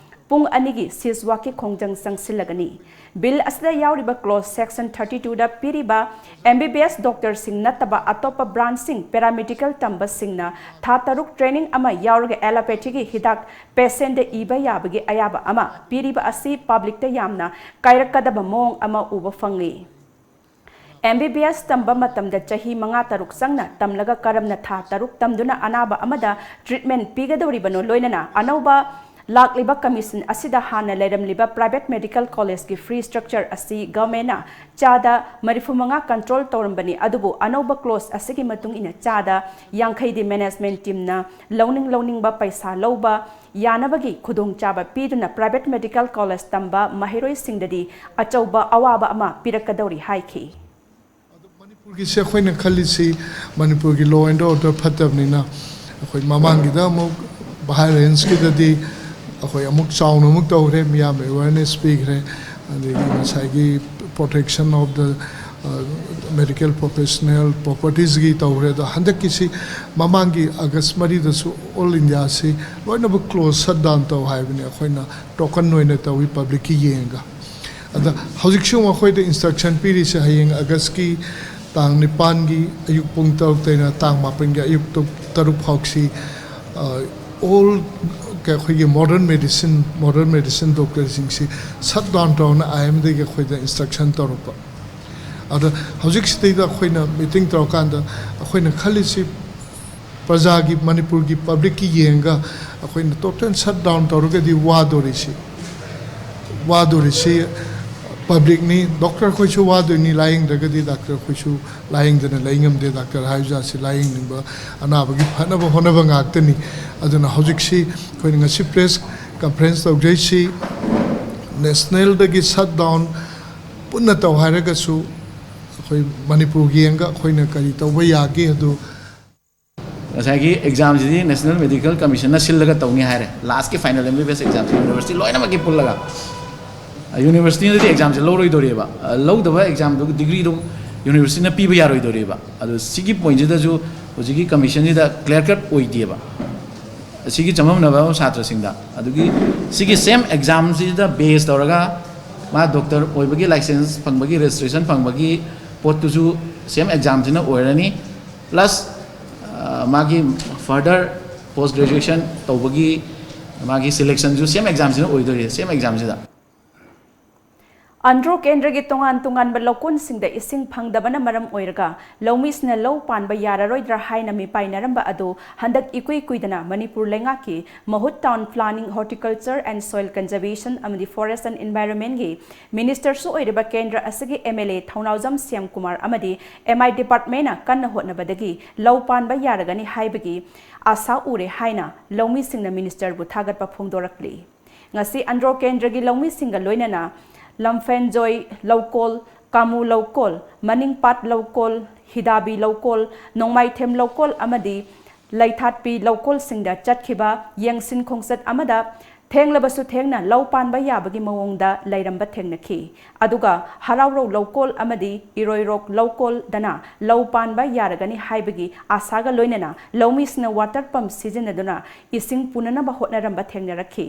ꯄꯨꯡ ꯑꯅꯤꯒꯤ ꯁꯤꯖꯋꯥꯛꯀꯤ ꯈꯣꯡꯖꯪ ꯆꯪꯁꯤꯜꯂꯒꯅꯤ꯫ ꯕꯤꯜ ꯑꯁꯤꯗ ꯌꯥꯎꯔꯤꯕ ꯀ꯭ꯂꯣꯖ ꯁꯦꯛꯁꯟ ꯊꯥꯔꯇꯤ ꯇꯨꯗ ꯄꯤꯔꯤꯕ ꯑꯦꯝ ꯕꯤ ꯕꯤ ꯑꯦꯁ ꯗꯣꯛꯇꯔꯁꯤꯡ ꯅꯠꯇꯕ ꯑꯇꯣꯞꯄ ꯕ꯭ꯔꯥꯟꯆꯁꯤꯡ, ꯄꯦꯔꯥꯃꯦꯗꯤꯀꯦꯜ ꯇꯝꯕꯁꯤꯡꯅ ꯊꯥ ꯇꯔꯨꯛ ꯇ꯭ꯔꯦꯅꯤꯡ ꯑꯃ ꯌꯥꯎꯔꯒ ꯑꯦꯂꯣꯄꯦꯊꯤꯒꯤ ꯍꯤꯗꯥꯛ ꯄꯦꯁꯦꯟꯗ ꯏꯕ ꯌꯥꯕꯒꯤ ꯑꯌꯥꯕ ꯑꯃ ꯄꯤꯔꯤꯕ ꯑꯁꯤ ꯄꯕ꯭ꯂꯤꯛꯇ ꯌꯥꯝꯅ ꯀꯥꯏꯔꯛꯀꯗꯕ ꯃꯑꯣꯡ ꯑꯃ ꯎꯕ ꯐꯪꯂꯤ꯫ ꯑꯦꯝ ꯕꯤ ꯕꯤ ꯑꯦꯁ ꯇꯝꯕ ꯃꯇꯝꯗ ꯆꯍꯤ ꯃꯉꯥ ꯇꯔꯨꯛ ꯆꯪꯅ ꯇꯝꯂꯒ ꯀꯔꯝꯅ ꯊꯥ ꯇꯔꯨꯛ ꯇꯝꯗꯨꯅ ꯑꯅꯥꯕ ꯑꯃꯗ ꯇ꯭ꯔꯤꯠꯃꯦꯟ ꯄꯤꯒꯗꯧꯔꯤꯕꯅꯣ? ꯂꯣꯏꯅꯅ ꯑꯅꯧꯕ ꯂꯥꯛꯂꯤꯕ ꯀꯃꯤꯁꯟ ꯑꯁꯤꯗ ꯍꯥꯟꯅ ꯂꯩꯔꯝꯂꯤꯕ ꯄ꯭ꯔꯥꯏꯚꯦꯠ ꯃꯦꯗꯤꯀꯦꯜ ꯀꯣꯂꯦꯖꯀꯤ ꯐꯤ ꯁ꯭ꯇ꯭ꯔꯛꯆꯔ ꯑꯁꯤ ꯒꯚꯔꯟꯃꯦꯟꯠꯅ ꯆꯥꯗ ꯃꯔꯤꯐꯨ ꯃꯉꯥ ꯀꯟꯇ꯭ꯔꯣꯜ ꯇꯧꯔꯝꯕꯅꯤ, ꯑꯗꯨꯕꯨ ꯑꯅꯧꯕ ꯀ꯭ꯂꯣꯖ ꯑꯁꯤꯒꯤ ꯃꯇꯨꯡ ꯏꯟꯅ ꯆꯥꯗ ꯌꯥꯡꯈꯩꯗꯤ ꯃꯦꯅꯦꯖꯃꯦꯟꯠ ꯇꯤꯝꯅ ꯂꯧꯅꯤꯡ ꯂꯧꯅꯤꯡꯕ ꯄꯩꯁꯥ ꯂꯧꯕ ꯌꯥꯅꯕꯒꯤ ꯈꯨꯗꯣꯡꯆꯥꯕ ꯄꯤꯗꯨꯅ ꯄ꯭ꯔꯥꯏꯚꯦꯠ ꯃꯦꯗꯤꯀꯦꯜ ꯀꯣꯂꯦꯖ ꯇꯝꯕ ꯃꯍꯩꯔꯣꯏꯁꯤꯡꯗꯗꯤ ꯑꯆꯧꯕ ꯑꯋꯥꯕ ꯑꯃ ꯄꯤꯔꯛꯀꯗꯧꯔꯤ ꯍꯥꯏꯈꯤ꯫ ꯃꯅꯤꯄꯨꯔꯒꯤꯁꯦ ꯑꯩꯈꯣꯏꯅ ꯈꯜꯂꯤꯁꯤ ꯃꯅꯤꯄꯨꯔꯒꯤ law and order ꯐꯠꯇꯕꯅꯤꯅ ꯑꯩꯈꯣꯏ ꯃꯃꯥꯡꯒꯤꯗ ꯑꯃꯨꯛ ꯚꯥꯏꯑꯣꯂꯦꯟꯁꯀꯤꯗꯗꯤ ꯑꯩꯈꯣꯏ ꯑꯃꯨꯛ ꯆꯥꯎꯅ ꯑꯃꯨꯛ ꯇꯧꯈ꯭ꯔꯦ, ꯃꯤꯌꯥꯝ ꯑꯦꯋꯦꯔꯅꯦꯁ ꯄꯤꯈ꯭ꯔꯦ, ꯑꯗꯒꯤ ꯉꯁꯥꯏꯒꯤ protection of the medical professional propertiesꯀꯤ ꯇꯧꯈ꯭ꯔꯦ꯫ ꯑꯗꯣ ꯍꯟꯗꯛꯀꯤꯁꯤ ꯃꯃꯥꯡꯒꯤ ꯑꯥꯒꯁ ꯃꯔꯤꯗꯁꯨ ꯑꯣꯜ ꯏꯟꯗꯤꯌꯥꯁꯤ ꯂꯣꯏꯅꯃꯛ ꯀ꯭ꯂꯣꯖ ꯁꯠ ꯗꯥꯎꯟ ꯇꯧ ꯍꯥꯏꯕꯅꯤ, ꯑꯩꯈꯣꯏꯅ ꯇꯣꯀꯟ ꯑꯣꯏꯅ ꯇꯧꯏ ꯄꯕ꯭ꯂꯤꯛꯀꯤ ꯌꯦꯡꯉꯒ꯫ ꯑꯗ ꯍꯧꯖꯤꯛꯁꯨ ꯑꯃꯨꯛ ꯑꯩꯈꯣꯏꯗ ꯏꯟꯁꯇ꯭ꯔꯛꯁꯟ ꯄꯤꯔꯤꯁꯦ ꯍꯌꯦꯡ ꯑꯥꯒꯁꯀꯤ ꯇꯥꯡ ꯅꯤꯄꯥꯟꯒꯤ ꯑꯌꯨꯛ ꯄꯨꯡ ꯇꯔꯨꯛꯇꯩꯅ ꯇꯥꯡ ꯃꯥꯄꯟꯒꯤ ꯑꯌꯨꯛ ꯇꯔꯨꯛ ꯐꯥꯎꯁꯤ ꯑꯣꯜ ꯑꯩꯈꯣꯏꯒꯤ ꯃꯣꯗꯔꯟ ꯃꯦꯗꯤꯁꯤꯟ ꯃꯣꯗꯔꯟ ꯃꯦꯗꯤꯁꯤꯟ ꯗꯣꯛꯇꯔꯁꯤꯡꯁꯤ ꯁꯠ ꯗꯥꯎꯟ ꯇꯧꯅ ꯑꯥꯏ ꯑꯦꯝꯗꯒꯤ ꯑꯩꯈꯣꯏꯗ ꯏꯟꯁꯇ꯭ꯔꯛꯁꯟ ꯇꯧꯔꯛꯄ꯫ ꯑꯗ ꯍꯧꯖꯤꯛꯁꯤꯗꯩꯗ ꯑꯩꯈꯣꯏꯅ ꯃꯤꯇꯤꯡ ꯇꯧꯔꯀꯥꯟꯗ ꯑꯩꯈꯣꯏꯅ ꯈꯜꯂꯤꯁꯤ ꯄ꯭ꯔꯖꯥꯒꯤ, ꯃꯅꯤꯄꯨꯔꯒꯤ ꯄꯕ꯭ꯂꯤꯛꯀꯤ ꯌꯦꯡꯉꯒ ꯑꯩꯈꯣꯏꯅ ꯇꯣꯇꯦꯜ ꯁꯠ ꯗꯥꯎꯟ ꯇꯧꯔꯒꯗꯤ ꯋꯥꯗꯣꯔꯤꯁꯤ, ꯋꯥꯗꯣꯔꯤꯁꯤ ꯄꯕ꯭ꯂꯤꯛꯅꯤ꯫ ꯗꯣꯛꯇꯔ ꯑꯩꯈꯣꯏꯁꯨ ꯋꯥꯗꯣꯏꯅꯤ, ꯂꯥꯏꯌꯦꯡꯗ꯭ꯔꯒꯗꯤ ꯗꯥꯛꯇꯔ ꯑꯩꯈꯣꯏꯁꯨ ꯂꯥꯏꯌꯦꯡꯗꯅ ꯂꯩ ꯉꯝꯗꯦ꯫ ꯗꯥꯛꯇꯔ ꯍꯥꯏꯕ ꯖꯥꯠꯁꯤ ꯂꯥꯏꯌꯦꯡꯅꯤꯡꯕ, ꯑꯅꯥꯕꯒꯤ ꯐꯅꯕ ꯍꯣꯠꯅꯕ ꯉꯥꯛꯇꯅꯤ꯫ ꯑꯗꯨꯅ ꯍꯧꯖꯤꯛꯁꯤ ꯑꯩꯈꯣꯏꯅ ꯉꯁꯤ ꯄ꯭ꯔꯦꯁ ꯀꯟꯐ꯭ꯔꯦꯟꯁ ꯇꯧꯖꯩꯁꯤ ꯅꯦꯁꯅꯦꯜꯗꯒꯤ ꯁꯠ ꯗꯥꯎꯟ ꯄꯨꯟꯅ ꯇꯧ ꯍꯥꯏꯔꯒꯁꯨ ꯑꯩꯈꯣꯏ ꯃꯅꯤꯄꯨꯔꯒꯤ ꯌꯦꯡꯉꯒ ꯑꯩꯈꯣꯏꯅ ꯀꯔꯤ ꯇꯧꯕ ꯌꯥꯒꯦ ꯑꯗꯨ ꯉꯁꯥꯏꯒꯤ ꯑꯦꯛꯖꯥꯝꯁꯤꯗꯤ ꯅꯦꯁꯅꯦꯜ ꯃꯦꯗꯤꯀꯦꯜ ꯀꯃꯤꯁꯟꯅ ꯁꯤꯜꯂꯒ ꯇꯧꯅꯤ ꯍꯥꯏꯔꯦ꯫ ꯂꯥꯁꯀꯤ ꯐꯥꯏꯅꯦꯜ ꯑꯦꯝ ꯕꯤ ꯕꯤ ꯑꯦꯁ ꯑꯦꯛꯖꯥꯝꯁꯤ ꯌꯨꯅꯤꯚꯔꯁꯤꯇꯤ ꯂꯣꯏꯅꯃꯛꯀꯤ ꯄꯨꯜꯂꯒ ꯌꯨꯅꯤꯚꯔꯁꯤꯇꯤꯅꯗꯤ ꯑꯦꯛꯖꯥꯝꯁꯦ ꯂꯧꯔꯣꯏꯗꯣꯔꯤꯕ, ꯂꯧꯗꯕ ꯑꯦꯛꯖꯥꯝꯗꯨ, ꯗꯤꯒ꯭ꯔꯤꯗꯨ ꯌꯨꯅꯤꯚꯔꯁꯤꯇꯤꯅ ꯄꯤꯕ ꯌꯥꯔꯣꯏꯗꯣꯔꯤꯕ꯫ ꯑꯗꯣ ꯁꯤꯒꯤ ꯄꯣꯏꯟꯁꯤꯗꯁꯨ ꯍꯧꯖꯤꯛꯀꯤ ꯀꯃꯤꯁꯟꯁꯤꯗ ꯀ꯭ꯂꯤꯌꯥꯔ ꯀꯠ ꯑꯣꯏꯗꯦꯕ꯫ ꯑꯁꯤꯒꯤ ꯆꯃꯝꯅꯕ ꯁꯥꯇ꯭ꯔꯁꯤꯡꯗ, ꯑꯗꯨꯒꯤ ꯁꯤꯒꯤ ꯁꯦꯝ ꯑꯦꯛꯖꯥꯝꯁꯤꯗ ꯕꯦꯁ ꯇꯧꯔꯒ ꯃꯥ ꯗꯣꯛꯇꯔ ꯑꯣꯏꯕꯒꯤ ꯂꯥꯏꯁꯦꯟꯁ ꯐꯪꯕꯒꯤ, ꯔꯦꯖꯤꯁꯇ꯭ꯔꯦꯁꯟ ꯐꯪꯕꯒꯤ ꯄꯣꯠꯇꯨꯁꯨ ꯁꯦꯝ ꯑꯦꯛꯖꯥꯝꯁꯤꯅ ꯑꯣꯏꯔꯅꯤ꯫ ꯄ꯭ꯂꯁ ꯃꯥꯒꯤ ꯐꯔꯗꯔ ꯄꯣꯁ ꯒ꯭ꯔꯦꯖꯨꯑꯦꯁꯟ ꯇꯧꯕꯒꯤ ꯃꯥꯒꯤ ꯁꯦꯂꯦꯛꯁꯟꯁꯨ ꯁꯦꯝ ꯑꯦꯛꯖꯥꯝꯁꯤꯅ ꯑꯣꯏꯗꯣꯔꯤ, ꯁꯦꯝ ꯑꯦꯛꯖꯥꯝꯁꯤꯗ꯫ ꯑꯟꯗ꯭ꯔꯣ ꯀꯦꯟꯗ꯭ꯔꯒꯤ ꯇꯣꯉꯥꯟ ꯇꯣꯉꯥꯟꯕ ꯂꯧꯀꯣꯟꯁꯤꯡꯗ ꯏꯁꯤꯡ ꯐꯪꯗꯕꯅ ꯃꯔꯝ ꯑꯣꯏꯔꯒ ꯂꯧꯃꯤꯁꯤꯡꯅ ꯂꯧ ꯄꯥꯟꯕ ꯌꯥꯔꯔꯣꯏꯗ꯭ꯔꯥ ꯍꯥꯏꯅ ꯃꯤꯄꯥꯏꯅꯔꯝꯕ ꯑꯗꯨ ꯍꯟꯗꯛ ꯏꯀꯨꯏ ꯀꯨꯏꯗꯅ ꯃꯅꯤꯄꯨꯔ ꯂꯩꯉꯥꯛꯀꯤ ꯃꯍꯨꯠ town planning, horticulture and soil conservation ꯑꯃꯗꯤ ꯐꯣꯔꯦꯁ ꯑꯦꯟ ꯏꯟꯚꯥꯏꯔꯣꯟꯃꯦꯟꯒꯤ ꯃꯤꯅꯤꯁꯇꯔꯁꯨ ꯑꯣꯏꯔꯤꯕ ꯀꯦꯟꯗ꯭ꯔ ꯑꯁꯤꯒꯤ M L A Thounaojam Shyam Kumar ꯑꯃꯗꯤ ꯑꯦꯝ ꯑꯥꯏ ꯗꯤꯄꯥꯔꯠꯃꯦꯟꯅ ꯀꯟꯅ ꯍꯣꯠꯅꯕꯗꯒꯤ ꯂꯧ ꯄꯥꯟꯕ ꯌꯥꯔꯒꯅꯤ ꯍꯥꯏꯕꯒꯤ ꯑꯥꯁꯥ ꯎꯔꯦ ꯍꯥꯏꯅ ꯂꯧꯃꯤꯁꯤꯡꯅ ꯃꯤꯅꯤꯁꯇꯔꯕꯨ ꯊꯥꯒꯠꯄ ꯐꯣꯡꯗꯣꯔꯛꯂꯤ꯫ ꯉꯁꯤ ꯑꯟꯗ꯭ꯔꯣ ꯀꯦꯟꯗ꯭ꯔꯒꯤ ꯂꯧꯃꯤꯁꯤꯡꯒ ꯂꯣꯏꯅꯅ ꯂꯝꯐꯦꯟꯖꯣꯏ ꯂꯧꯀꯣꯜ, ꯀꯥꯃꯨ ꯂꯧꯀꯣꯜ, ꯃꯅꯤꯡꯄꯥꯠ ꯂꯧꯀꯣꯜ, ꯍꯤꯗꯥꯕꯤ ꯂꯧꯀꯣꯜ, ꯅꯣꯡꯃꯥꯏꯊꯦꯝ ꯂꯧꯀꯣꯜ ꯑꯃꯗꯤ ꯂꯩꯊꯥꯠꯄꯤ ꯂꯧꯀꯣꯜꯁꯤꯡꯗ ꯆꯠꯈꯤꯕ ꯌꯦꯡꯁꯤꯟ ꯈꯣꯡꯆꯠ ꯑꯃꯗ ꯊꯦꯡꯂꯕꯁꯨ ꯊꯦꯡꯅ ꯂꯧ ꯄꯥꯟꯕ ꯌꯥꯕꯒꯤ ꯃꯑꯣꯡꯗ ꯂꯩꯔꯝꯕ ꯊꯦꯡꯅꯈꯤ꯫ ꯑꯗꯨꯒ ꯍꯔꯥꯎꯔꯧ ꯂꯧꯀꯣꯜ ꯑꯃꯗꯤ ꯏꯔꯣꯏꯔꯣꯛ ꯂꯧꯀꯣꯜꯗꯅ ꯂꯧ ꯄꯥꯟꯕ ꯌꯥꯔꯒꯅꯤ ꯍꯥꯏꯕꯒꯤ ꯑꯥꯁꯥꯒ ꯂꯣꯏꯅꯅ ꯂꯧꯃꯤꯁꯤꯡꯅ ꯋꯥꯇꯔ ꯄꯝ ꯁꯤꯖꯤꯟꯅꯗꯨꯅ ꯏꯁꯤꯡ ꯄꯨꯅꯅꯕ ꯍꯣꯠꯅꯔꯝꯕ ꯊꯦꯡꯅꯔꯛꯈꯤ꯫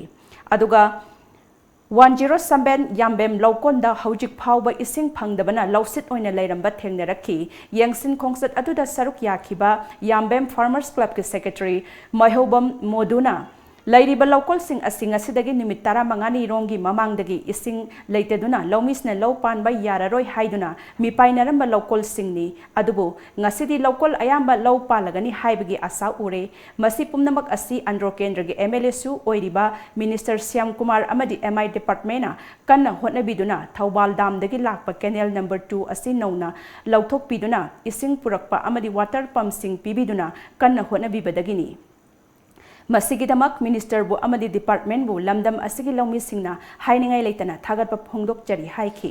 ꯑꯗꯨꯒ ꯋꯥꯟ ꯖꯤꯔꯣ ꯁꯚꯦꯟ ꯌꯥꯝꯕꯦꯝ ꯂꯧꯀꯣꯟꯗ ꯍꯧꯖꯤꯛ ꯐꯥꯎꯕ ꯏꯁꯤꯡ ꯐꯪꯗꯕꯅ ꯂꯧꯁꯤꯠ ꯑꯣꯏꯅ ꯂꯩꯔꯝꯕ ꯊꯦꯡꯅꯔꯛꯈꯤ꯫ ꯌꯦꯡꯁꯤꯟ ꯈꯣꯡꯆꯠ ꯑꯗꯨꯗ ꯁꯔꯨꯛ ꯌꯥꯈꯤꯕ ꯌꯥꯝꯕꯦꯝ ꯐꯥꯔꯃꯔꯁ ꯀ꯭ꯂꯕꯀꯤ ꯁꯦꯀ꯭ꯔꯦꯇꯔꯤ ꯃꯥꯏꯍꯧꯕꯝ ꯃꯣꯗꯨꯅ ꯂꯩꯔꯤꯕ ꯂꯧꯀꯣꯜꯁꯤꯡ ꯑꯁꯤ ꯉꯁꯤꯗꯒꯤ ꯅꯨꯃꯤꯠ ꯇꯔꯥꯃꯉꯥꯅꯤ ꯔꯣꯝꯒꯤ ꯃꯃꯥꯡꯗꯒꯤ ꯏꯁꯤꯡ ꯂꯩꯇꯗꯨꯅ ꯂꯧꯃꯤꯁꯤꯡꯅ ꯂꯧ ꯄꯥꯟꯕ ꯌꯥꯔꯔꯣꯏ ꯍꯥꯏꯗꯨꯅ ꯃꯤꯄꯥꯏꯅꯔꯝꯕ ꯂꯧꯀꯣꯜꯁꯤꯡꯅꯤ꯫ ꯑꯗꯨꯕꯨ ꯉꯁꯤꯗꯤ ꯂꯧꯀꯣꯜ ꯑꯌꯥꯝꯕ ꯂꯧ ꯄꯥꯜꯂꯒꯅꯤ ꯍꯥꯏꯕꯒꯤ ꯑꯥꯁꯥ ꯎꯔꯦ꯫ ꯃꯁꯤ ꯄꯨꯝꯅꯃꯛ ꯑꯁꯤ ꯑꯟꯗ꯭ꯔꯣ ꯀꯦꯟꯗ꯭ꯔꯒꯤ ꯑꯦꯝ ꯑꯦꯜ ꯑꯦꯁꯨ ꯑꯣꯏꯔꯤꯕ ꯃꯤꯅꯤꯁꯇꯔ ꯁ꯭ꯌꯥꯝ ꯀꯨꯃꯥꯔ ꯑꯃꯗꯤ ꯑꯦꯝ ꯑꯥꯏ ꯗꯤꯄꯥꯔꯠꯃꯦꯟꯅ ꯀꯟꯅ ꯍꯣꯠꯅꯕꯤꯗꯨꯅ ꯊꯧꯕꯥꯜ ꯗꯥꯝꯗꯒꯤ ꯂꯥꯛꯄ ꯀꯦꯅꯦꯜ ꯅꯝꯕꯔ ꯇꯨ ꯑꯁꯤ ꯅꯧꯅ ꯂꯧꯊꯣꯛꯄꯤꯗꯨꯅ ꯏꯁꯤꯡ ꯄꯨꯔꯛꯄ ꯑꯃꯗꯤ ꯋꯥꯇꯔ ꯄꯝꯁꯤꯡ ꯄꯤꯕꯤꯗꯨꯅ ꯀꯟꯅ ꯍꯣꯠꯅꯕꯤꯕꯗꯒꯤꯅꯤ꯫ ꯃꯁꯤꯒꯤꯗꯃꯛ ꯃꯤꯅꯤꯁꯇꯔꯕꯨ ꯑꯃꯗꯤ ꯗꯤꯄꯥꯔꯠꯃꯦꯟꯕꯨ ꯂꯝꯗꯝ ꯑꯁꯤꯒꯤ ꯂꯧꯃꯤꯁꯤꯡꯅ ꯍꯥꯏꯅꯤꯡꯉꯥꯏ ꯂꯩꯇꯅ ꯊꯥꯒꯠꯄ ꯐꯣꯡꯗꯣꯛꯆꯔꯤ ꯍꯥꯏꯈꯤ꯫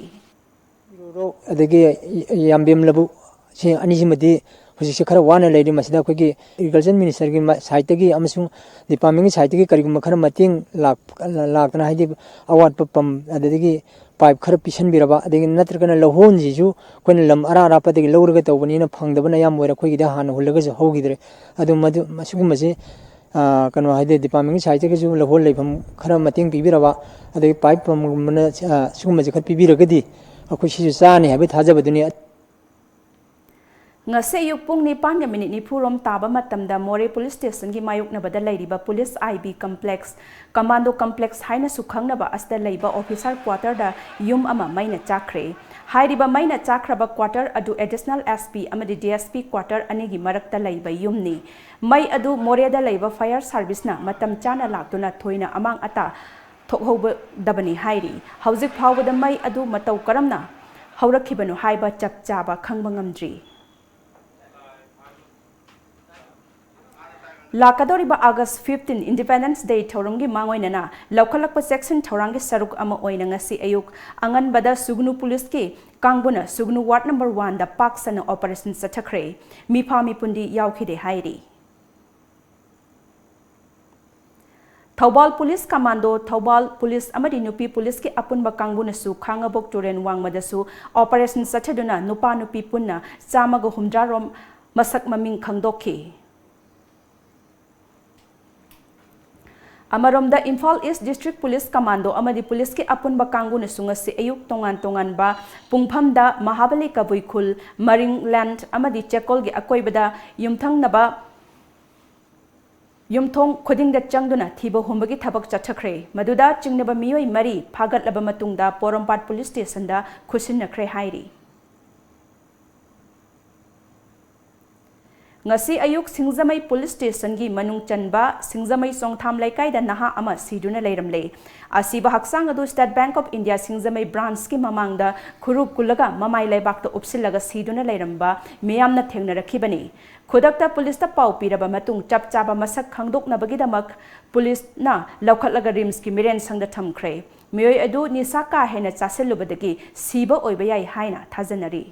ꯏꯔꯣꯏꯔꯣꯛ ꯑꯗꯒꯤ ꯌꯥꯝꯕꯦꯝ ꯂꯧꯕꯨꯛ, ꯁꯤ ꯑꯅꯤꯁꯤꯃꯗꯤ ꯍꯧꯖꯤꯛꯁꯦ ꯈꯔ ꯋꯥꯅ ꯂꯩꯔꯤ꯫ ꯃꯁꯤꯗ ꯑꯩꯈꯣꯏꯒꯤ ꯑꯦꯒ꯭ꯔꯤꯀꯜꯆꯔ ꯃꯤꯅꯤꯁꯇꯔꯒꯤ ꯃ-, ꯁꯥꯏꯠꯇꯒꯤ ꯑꯃꯁꯨꯡ ꯗꯤꯄꯥꯔꯠꯃꯦꯟꯒꯤ ꯁꯥꯏꯠꯇꯒꯤ ꯀꯔꯤꯒꯨꯝꯕ ꯈꯔ ꯃꯇꯦꯡ ꯂꯥꯛ-, ꯂꯥꯛꯇꯅ, ꯍꯥꯏꯗꯤ ꯑꯋꯥꯠꯄ ꯄꯝ ꯑꯗꯨꯗꯒꯤ ꯄꯥꯏꯞ ꯈꯔ ꯄꯤꯁꯟꯕꯤꯔꯕ, ꯑꯗꯒꯤ ꯅꯠꯇ꯭ꯔꯒꯅ ꯂꯧꯍꯣꯟꯁꯤꯁꯨ ꯑꯩꯈꯣꯏꯅ ꯂꯝ ꯑꯔꯥꯞ ꯑꯔꯥꯞꯄꯗꯒꯤ ꯂꯧꯔꯒ ꯇꯧꯕꯅꯤꯅ ꯐꯪꯗꯕꯅ ꯑꯌꯥꯝꯕ ꯑꯣꯏꯔꯦ, ꯑꯩꯈꯣꯏꯒꯤꯗ ꯍꯥꯟꯅ ꯍꯨꯜꯂꯒꯁꯨ ꯍꯧꯈꯤꯗ꯭ꯔꯦ꯫ ꯑꯗꯨ ꯃꯗꯨ, ꯃꯁꯤꯒꯨꯝꯕꯁꯤ ꯑ, ꯀꯩꯅꯣ ꯍꯥꯏꯗꯤ departmentꯀꯤ sideꯇꯒꯤꯁꯨ ꯂꯧꯍꯣꯜ ꯂꯩꯐꯝ ꯈꯔ ꯃꯇꯦꯡ ꯄꯤꯕꯤꯔꯕ, ꯑꯗꯒꯤ pipe ꯄꯝꯒꯨꯝꯕꯅ, ꯑ, ꯁꯤꯒꯨꯝꯕꯁꯦ ꯈꯔ ꯄꯤꯕꯤꯔꯒꯗꯤ ꯑꯩꯈꯣꯏ ꯁꯤꯁꯨ ꯆꯥꯅꯤ ꯍꯥꯏꯕꯒꯤ ꯊꯥꯖꯕꯗꯨꯅꯤ꯫ ꯉꯁꯤ ꯑꯌꯨꯛ ꯄꯨꯡ ꯅꯤꯄꯥꯟꯒ ꯃꯤꯅꯤꯠ ꯅꯤꯐꯨ ꯔꯣꯝ ꯇꯥꯕ ꯃꯇꯝꯗ ꯃꯣꯔꯦ ꯄꯨꯂꯤꯁ ꯁ꯭ꯇꯦꯁꯟꯒꯤ ꯃꯥꯌꯣꯛꯅꯕꯗ ꯂꯩꯔꯤꯕ police I B complex, commando complex ꯍꯥꯏꯅꯁꯨ ꯈꯪꯅꯕ ꯑꯁꯤꯗ ꯂꯩꯕ officer quarterꯗ ꯌꯨꯝ ꯑꯃ ꯃꯩꯅ ꯆꯥꯛꯈ꯭ꯔꯦ꯫ ꯍꯥꯏꯔꯤꯕ ꯃꯩꯅ ꯆꯥꯛꯈ꯭ꯔꯕ quarter ꯑꯗꯨ additional S P ꯑꯃꯗꯤ D S P quarter ꯑꯅꯤꯒꯤ ꯃꯔꯛꯇ ꯂꯩꯕ ꯌꯨꯝꯅꯤ꯫ ꯃꯩ ꯑꯗꯨ ꯃꯣꯔꯦꯗ ꯂꯩꯕ fire serviceꯅ ꯃꯇꯝ ꯆꯥꯅ ꯂꯥꯛꯇꯨꯅ ꯊꯣꯏꯅ ꯑꯃꯥꯡ ꯑꯇꯥ ꯊꯣꯛꯍꯧꯗꯕꯅꯤ ꯍꯥꯏꯔꯤ꯫ ꯍꯧꯖꯤꯛ ꯐꯥꯎꯕꯗ ꯃꯩ ꯑꯗꯨ ꯃꯇꯧ ꯀꯔꯝꯅ ꯍꯧꯔꯛꯈꯤꯕꯅꯣ ꯍꯥꯏꯕ ꯆꯞ ꯆꯥꯕ ꯈꯪꯕ ꯉꯝꯗ꯭ꯔꯤ꯫ ꯂꯥꯛꯀꯗꯧꯔꯤꯕ August fifteen Independence Day ꯊꯧꯔꯝꯒꯤ ꯃꯥꯡꯑꯣꯏꯅꯅ ꯂꯧꯈꯠꯂꯛꯄ ꯆꯦꯛꯁꯤꯟ ꯊꯧꯔꯥꯡꯒꯤ ꯁꯔꯨꯛ ꯑꯃ ꯑꯣꯏꯅ ꯉꯁꯤ ꯑꯌꯨꯛ ꯑꯉꯟꯕꯗ ꯁꯨꯒꯅꯨ ꯄꯨꯂꯤꯁꯀꯤ ꯀꯥꯡꯕꯨꯅ ꯁꯨꯒꯅꯨ ward number oneꯗ ꯄꯥꯛ ꯁꯟꯅ operation ꯆꯠꯊꯈ꯭ꯔꯦ꯫ ꯃꯤꯐꯥ ꯃꯤꯄꯨꯟꯗꯤ ꯌꯥꯎꯈꯤꯗꯦ ꯍꯥꯏꯔꯤ꯫ Thoubal police commando, Thoubal police ꯑꯃꯗꯤ ꯅꯨꯄꯤ ꯄꯨꯂꯤꯁꯀꯤ ꯑꯄꯨꯟꯕ ꯀꯥꯡꯕꯨꯅꯁꯨ ꯈꯥꯉꯕꯣꯛ ꯇꯨꯔꯦꯜ ꯋꯥꯡꯃꯗꯁꯨ operation ꯆꯠꯊꯗꯨꯅ ꯅꯨꯄꯥ ꯅꯨꯄꯤ ꯄꯨꯟꯅ ꯆꯥꯝꯃꯒ ꯍꯨꯝꯗ꯭ꯔꯥ ꯔꯣꯝ ꯃꯁꯛ ꯃꯃꯤꯡ ꯈꯪꯗꯣꯛꯈꯤ꯫ ꯑꯃꯔꯣꯝꯗ Imphal East District Police Commando ꯑꯃꯗꯤ ꯄꯨꯂꯤꯁꯀꯤ ꯑꯄꯨꯟꯕ ꯀꯥꯡꯕꯨꯅꯁꯨ ꯉꯁꯤ ꯑꯌꯨꯛ ꯇꯣꯉꯥꯟ ꯇꯣꯉꯥꯟꯕ ꯄꯨꯡꯐꯝꯗ ꯃꯍꯥꯕꯂꯤ ꯀꯕꯨꯏ ꯈꯨꯜ, ꯃꯔꯤꯡ land ꯑꯃꯗꯤ ꯆꯦꯀꯣꯜꯒꯤ ꯑꯀꯣꯏꯕꯗ ꯌꯨꯝꯊꯪꯅꯕ ꯌꯨꯝꯊꯣꯡ ꯈꯨꯗꯤꯡꯗ ꯆꯪꯗꯨꯅ ꯊꯤꯕ ꯍꯨꯝꯕꯒꯤ ꯊꯕꯛ ꯆꯠꯊꯈ꯭ꯔꯦ꯫ ꯃꯗꯨꯗ ꯆꯤꯡꯅꯕ ꯃꯤꯑꯣꯏ ꯃꯔꯤ ꯐꯥꯒꯠꯂꯕ ꯃꯇꯨꯡꯗ ꯄꯣꯔꯣꯝꯄꯥꯠ ꯄꯨꯂꯤꯁ ꯁ꯭ꯇꯦꯁꯟꯗ ꯈꯨꯠꯁꯤꯟꯅꯈ꯭ꯔꯦ ꯍꯥꯏꯔꯤ꯫ ꯉꯁꯤ ꯑꯌꯨꯛ ꯁꯤꯡꯖꯃꯩ ꯄꯨꯂꯤꯁ ꯁ꯭ꯇꯦꯁꯟꯒꯤ ꯃꯅꯨꯡ ꯆꯟꯕ ꯁꯤꯡꯖꯃꯩ ꯆꯣꯡꯊꯥꯝ ꯂꯩꯀꯥꯏꯗ ꯅꯍꯥ ꯑꯃ ꯁꯤꯗꯨꯅ ꯂꯩꯔꯝꯂꯦ꯫ ꯑꯁꯤꯕ ꯍꯛꯆꯥꯡ ꯑꯗꯨ State Bank of India ꯁꯤꯡꯖꯃꯩ branchꯀꯤ ꯃꯃꯥꯡꯗ ꯈꯨꯔꯨ ꯀꯨꯜꯂꯒ ꯃꯃꯥꯏ ꯂꯩꯕꯥꯛꯇ ꯎꯞꯁꯤꯜꯂꯒ ꯁꯤꯗꯨꯅ ꯂꯩꯔꯝꯕ ꯃꯤꯌꯥꯝꯅ ꯊꯦꯡꯅꯔꯛꯈꯤꯕꯅꯤ꯫ ꯈꯨꯗꯛꯇ ꯄꯨꯂꯤꯁꯇ ꯄꯥꯎ ꯄꯤꯔꯕ ꯃꯇꯨꯡ ꯆꯞ ꯆꯥꯕ ꯃꯁꯛ ꯈꯪꯗꯣꯛꯅꯕꯒꯤꯗꯃꯛ ꯄꯨꯂꯤꯁꯅ ꯂꯧꯈꯠꯂꯒ RIMSꯀꯤ ꯃꯤꯔꯦꯟꯁꯪꯗ ꯊꯝꯈ꯭ꯔꯦ꯫ ꯃꯤꯑꯣꯏ ꯑꯗꯨ ꯅꯤꯁꯥ ꯀꯥ ꯍꯦꯟꯅ ꯆꯥꯁꯤꯜꯂꯨꯕꯗꯒꯤ ꯁꯤꯕ ꯑꯣꯏꯕ ꯌꯥꯏ ꯍꯥꯏꯅ ꯊꯥꯖꯅꯔꯤ꯫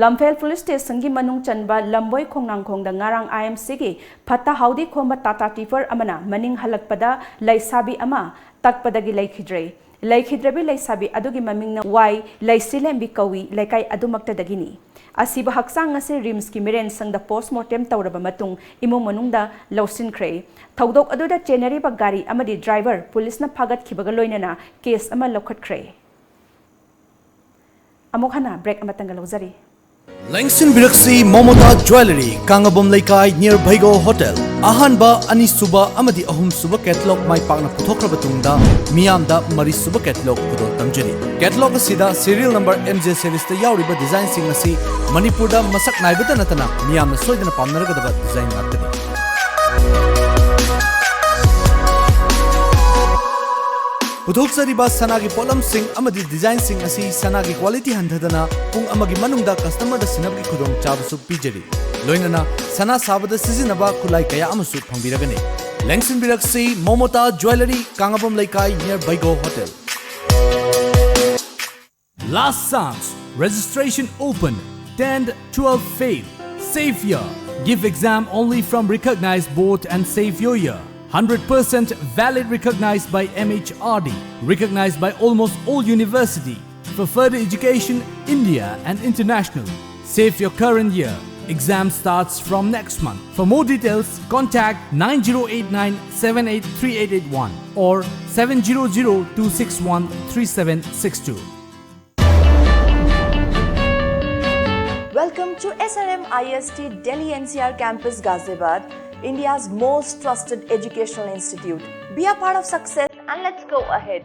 ꯂꯝꯐꯦꯜ ꯄꯨꯂꯤꯁ ꯁ꯭ꯇꯦꯁꯟꯒꯤ ꯃꯅꯨꯡ ꯆꯟꯕ ꯂꯝꯕꯣꯏ ꯈꯣꯡꯅꯥꯡꯈꯣꯡꯗ ꯉꯔꯥꯡ IMCꯒꯤ ꯐꯠꯇ ꯍꯥꯎꯗꯤ ꯈꯣꯝꯕ Tata Tipper ꯑꯃꯅ ꯃꯅꯤꯡ ꯍꯜꯂꯛꯄꯗ ꯂꯩꯁꯥꯕꯤ ꯑꯃ ꯇꯛꯄꯗꯒꯤ ꯂꯩꯈꯤꯗ꯭ꯔꯦ꯫ ꯂꯩꯈꯤꯗ꯭ꯔꯕꯤ ꯂꯩꯁꯥꯕꯤ ꯑꯗꯨꯒꯤ ꯃꯃꯤꯡꯅ ꯋꯥꯏ ꯂꯩꯁꯤꯂꯦꯝꯕꯤ ꯀꯧꯏ, ꯂꯩꯀꯥꯏ ꯑꯗꯨꯃꯛꯇꯗꯒꯤꯅꯤ꯫ ꯑꯁꯤꯕ ꯍꯛꯆꯥꯡ ꯑꯁꯤ ꯔꯤꯝꯁꯀꯤ ꯃꯤꯔꯦꯟ ꯁꯪꯗ ꯄꯣꯁꯃꯣꯔꯇꯦꯝ ꯇꯧꯔꯕ ꯃꯇꯨꯡ ꯏꯃꯨꯡ ꯃꯅꯨꯡꯗ ꯂꯧꯁꯤꯟꯈ꯭ꯔꯦ꯫ ꯊꯧꯗꯣꯛ ꯑꯗꯨꯗ ꯆꯦꯟꯅꯔꯤꯕ ꯒꯥꯔꯤ ꯑꯃꯗꯤ ꯗ꯭ꯔꯥꯏꯚꯔ ꯄꯨꯂꯤꯁꯅ ꯐꯥꯒꯠꯈꯤꯕꯒ ꯂꯣꯏꯅꯅ ꯀꯦꯁ ꯑꯃ ꯂꯧꯈꯠꯈ꯭ꯔꯦ꯫ ꯑꯃꯨꯛ ꯍꯟꯅ ꯕ꯭ꯔꯦꯛ ꯑꯃꯇꯪꯒ ꯂꯧꯖꯔꯤ꯫ ꯂꯦꯡꯁꯤꯟꯕꯤꯔꯛꯁꯤ ꯃꯣꯃꯣꯇꯥ ꯖ꯭ꯋꯦꯂꯔꯤ, ꯀꯥꯡꯉꯕꯝ ꯂꯩꯀꯥꯏ, near ꯚꯩꯒꯣ ꯍꯣꯇꯦꯜ꯫ ꯑꯍꯥꯟꯕ, ꯑꯅꯤꯁꯨꯕ ꯑꯃꯗꯤ ꯑꯍꯨꯝꯁꯨꯕ ꯀꯦꯇꯂꯣꯛ ꯃꯥꯏ ꯄꯥꯛꯅ ꯄꯨꯊꯣꯛꯈ꯭ꯔꯕ ꯇꯨꯡꯗ, ꯃꯤꯌꯥꯝꯗ ꯃꯔꯤꯁꯨꯕ ꯀꯦꯇꯂꯣꯛ ꯈꯨꯗꯣꯜ ꯇꯝꯖꯔꯤ꯫ ꯀꯦꯇꯂꯣꯛ ꯑꯁꯤꯗ serial number M J series ꯇ ꯌꯥꯎꯔꯤꯕ ꯗꯤꯖꯥꯏꯟꯁꯤꯡ ꯑꯁꯤ ꯃꯅꯤꯄꯨꯔꯗ ꯃꯁꯛ ꯅꯥꯏꯕꯇ ꯅꯠꯇꯅ ꯃꯤꯌꯥꯝꯅ ꯁꯣꯏꯗꯅ ꯄꯥꯝꯅꯔꯒꯗꯕ ꯗꯤꯖꯥꯏꯟ ꯉꯥꯛꯇꯅꯤ꯫ ꯄꯨꯊꯣꯛꯆꯔꯤꯕ ꯁꯅꯥꯒꯤ ꯄꯣꯠꯂꯝꯁꯤꯡ ꯑꯃꯗꯤ ꯗꯤꯖꯥꯏꯟꯁꯤꯡ ꯑꯁꯤ ꯁꯅꯥꯒꯤ quality ꯍꯟꯊꯗꯅ ꯄꯨꯡ ꯑꯃꯒꯤ ꯃꯅꯨꯡꯗ customer ꯗ ꯁꯤꯟꯅꯕꯒꯤ ꯈꯨꯗꯣꯡꯆꯥꯕꯁꯨ ꯄꯤꯖꯔꯤ꯫ ꯂꯣꯏꯅꯅ ꯁꯅꯥ ꯁꯥꯕꯗ ꯁꯤꯖꯤꯟꯅꯕ ꯈꯨꯠꯂꯥꯏ ꯀꯌꯥ ꯑꯃꯁꯨ ꯐꯪꯕꯤꯔꯒꯅꯤ꯫ ꯂꯦꯡꯁꯤꯟꯕꯤꯔꯛꯁꯤ ꯃꯣꯃꯣꯇꯥ ꯖ꯭ꯋꯦꯂꯔꯤ, ꯀꯥꯡꯉꯕꯝ ꯂꯩꯀꯥꯏ, near ꯚꯩꯒꯣ hotel. Last chance. Registration open. Tenth, twelfth fail. Safe year. Give exam only from recognized board and safe your year. Hundred percent valid, recognized by M H R D. Recognized by almost all university. For further education, India and international. Safe your current year. Exam starts from next month. For more details, contact nine zero eight nine seven eight three eight eight one or seven zero zero two six one three seven six two. Welcome to S R M I S T Delhi N C R Campus Ghaziabad, India's most trusted educational institute. Be a part of success and let's go ahead.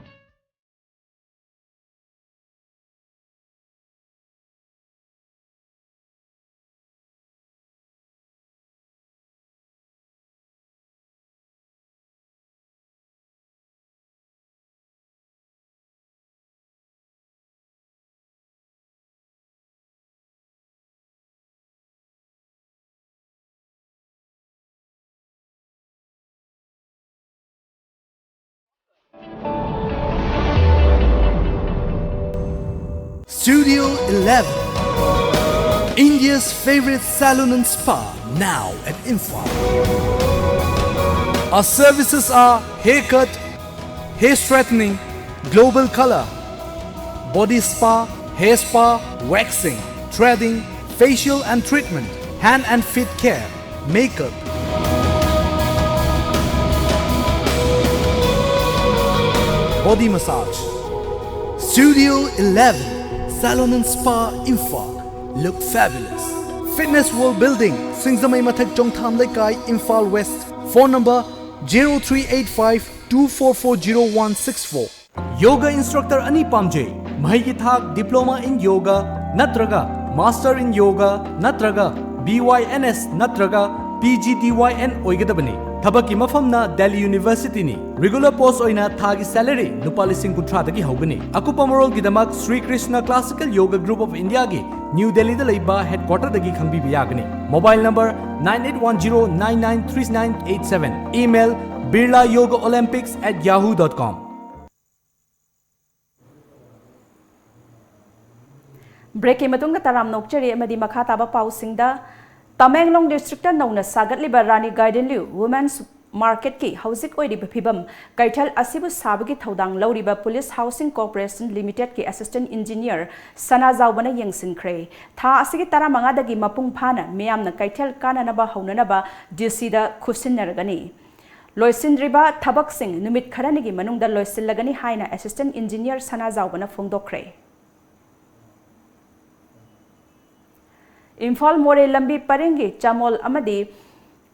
Studio eleven, India's favorite salon and spa, now at Imphal. Our services are haircut, hair straightening, Global Color, body spa, hair spa, waxing, threading, facial and treatment, hand and feet care, makeup, body massage. Studio eleven, Salon and Spa, Imphal. Look fabulous. Fitness World Building, Singzamei Mathak, Chongtham Leikai, Imphal West. Phone number zero three eight five two four four zero one six four. Yoga instructor ꯑꯅꯤ ꯄꯥꯝꯖꯩ꯫ ꯃꯍꯩꯒꯤ ꯊꯥꯛ Diploma in Yoga ꯅꯠꯇ꯭ꯔꯒ Master in Yoga ꯅꯠꯇ꯭ꯔꯒ B Y N S ꯅꯠꯇ꯭ꯔꯒ P G D Y N ꯑꯣꯏꯒꯗꯕꯅꯤ꯫ ꯊꯕꯛꯀꯤ ꯃꯐꯝꯅ Delhi Universityꯅꯤ꯫ Regular post ꯑꯣꯏꯅ ꯊꯥꯒꯤ salary ꯂꯨꯄꯥ ꯂꯤꯁꯤꯡ ꯀꯨꯟꯊ꯭ꯔꯥꯗꯒꯤ ꯍꯧꯒꯅꯤ꯫ ꯑꯀꯨꯞꯄ ꯃꯔꯣꯜꯒꯤꯗꯃꯛ Sri Krishna Classical Yoga Group of Indiaꯒꯤ New Delhiꯗ ꯂꯩꯕ headquarterꯗꯒꯤ ꯈꯪꯕꯤꯕ ꯌꯥꯒꯅꯤ꯫ Mobile number nine eight one zero nine nine three nine eight seven. Email birlayogaolympics at yahoo dot com. Breakꯀꯤ ꯃꯇꯨꯡꯗ ꯇꯔꯥꯝꯅ ꯑꯣꯛꯆꯔꯤ ꯑꯃꯗꯤ ꯃꯈꯥ ꯇꯥꯕ ꯄꯥꯎꯁꯤꯡꯗ, ꯇꯃꯦꯡꯂꯣꯡ districtꯇ ꯅꯧꯅ ꯁꯥꯒꯠꯂꯤꯕ ꯔꯥꯅꯤ ꯒꯥꯏꯗꯤꯟꯂꯤꯌꯨ Women's Marketꯀꯤ ꯍꯧꯖꯤꯛ ꯑꯣꯏꯔꯤꯕ ꯐꯤꯕꯝ, ꯀꯩꯊꯦꯜ ꯑꯁꯤꯕꯨ ꯁꯥꯕꯒꯤ ꯊꯧꯗꯥꯡ ꯂꯧꯔꯤꯕ Police Housing Corporation Limitedꯀꯤ assistant engineer ꯁꯅꯥꯖꯥꯎꯕꯅ ꯌꯦꯡꯁꯤꯟꯈ꯭ꯔꯦ꯫ ꯊꯥ ꯑꯁꯤꯒꯤ ꯇꯔꯥꯃꯉꯥꯗꯒꯤ ꯃꯄꯨꯡ ꯐꯥꯅ ꯃꯤꯌꯥꯝꯅ ꯀꯩꯊꯦꯜ ꯀꯥꯅꯅꯕ ꯍꯧꯅꯅꯕ DCꯗ ꯈꯨꯠꯁꯤꯟꯅꯔꯒꯅꯤ꯫ ꯂꯣꯏꯁꯤꯟꯗ꯭ꯔꯤꯕ ꯊꯕꯛꯁꯤꯡ ꯅꯨꯃꯤꯠ ꯈꯔꯅꯤꯒꯤ ꯃꯅꯨꯡꯗ ꯂꯣꯏꯁꯤꯜꯂꯒꯅꯤ ꯍꯥꯏꯅ assistant engineer ꯁꯅꯥꯖꯥꯎꯕꯅ ꯐꯣꯡꯗꯣꯛꯈ꯭ꯔꯦ꯫ ꯏꯝꯐꯥꯜ ꯃꯣꯔꯦ ꯂꯝꯕꯤ ꯄꯔꯤꯡꯒꯤ ꯆꯃꯣꯜ ꯑꯃꯗꯤ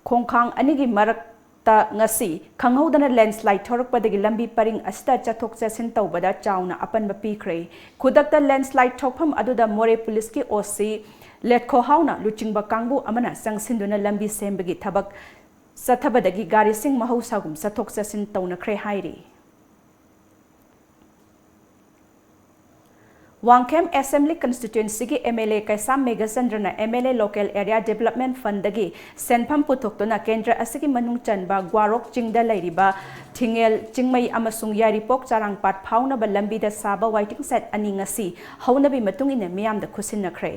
ꯈꯣꯡꯈꯥꯡ ꯑꯅꯤꯒꯤ ꯃꯔꯛꯇ ꯉꯁꯤ ꯈꯪꯍꯧꯗꯅ landslide ꯊꯣꯔꯛꯄꯗꯒꯤ ꯂꯝꯕꯤ ꯄꯔꯤꯡ ꯑꯁꯤꯗ ꯆꯠꯊꯣꯛ ꯆꯠꯁꯤꯟ ꯇꯧꯕꯗ ꯆꯥꯎꯅ ꯑꯄꯟꯕ ꯄꯤꯈ꯭ꯔꯦ꯫ ꯈꯨꯗꯛꯇ landslide ꯊꯣꯛꯐꯝ ꯑꯗꯨꯗ ꯃꯣꯔꯦ ꯄꯨꯂꯤꯁꯀꯤ OC ꯂꯦꯠꯈꯣꯍꯥꯎꯅ ꯂꯨꯆꯤꯡꯕ ꯀꯥꯡꯕꯨ ꯑꯃꯅ ꯆꯪꯁꯤꯟꯗꯨꯅ ꯂꯝꯕꯤ ꯁꯦꯝꯕꯒꯤ ꯊꯕꯛ ꯆꯠꯊꯕꯗꯒꯤ ꯒꯥꯔꯤꯁꯤꯡ ꯃꯍꯧꯁꯥꯒꯨꯝ ꯆꯠꯊꯣꯛ ꯆꯠꯁꯤꯟ ꯇꯧꯅꯈ꯭ꯔꯦ ꯍꯥꯏꯔꯤ꯫ ꯋꯥꯡꯈꯦꯝ Assembly Constituencyꯒꯤ MLA ꯀꯩꯁꯥꯝ ꯃꯦꯘꯆꯟꯗ꯭ꯔꯅ MLA Local Area Development Fundꯗꯒꯤ ꯁꯦꯟꯐꯝ ꯄꯨꯊꯣꯛꯇꯨꯅ ꯀꯦꯟꯗ꯭ꯔ ꯑꯁꯤꯒꯤ ꯃꯅꯨꯡ ꯆꯟꯕ ꯒ꯭ꯋꯥꯔꯣꯛ ꯆꯤꯡꯗ ꯂꯩꯔꯤꯕ ꯊꯤꯡꯉꯦꯜ ꯆꯤꯡꯃꯩ ꯑꯃꯁꯨꯡ ꯌꯥꯏꯔꯤꯄꯣꯛ ꯆꯔꯥꯡꯄꯥꯠ ꯐꯥꯎꯅꯕ ꯂꯝꯕꯤꯗ ꯁꯥꯕ waiting shed ꯑꯅꯤ ꯉꯁꯤ ꯍꯧꯅꯕꯤ ꯃꯇꯨꯡ ꯏꯟꯅ ꯃꯤꯌꯥꯝꯗ ꯈꯨꯠꯁꯤꯟꯅꯈ꯭ꯔꯦ꯫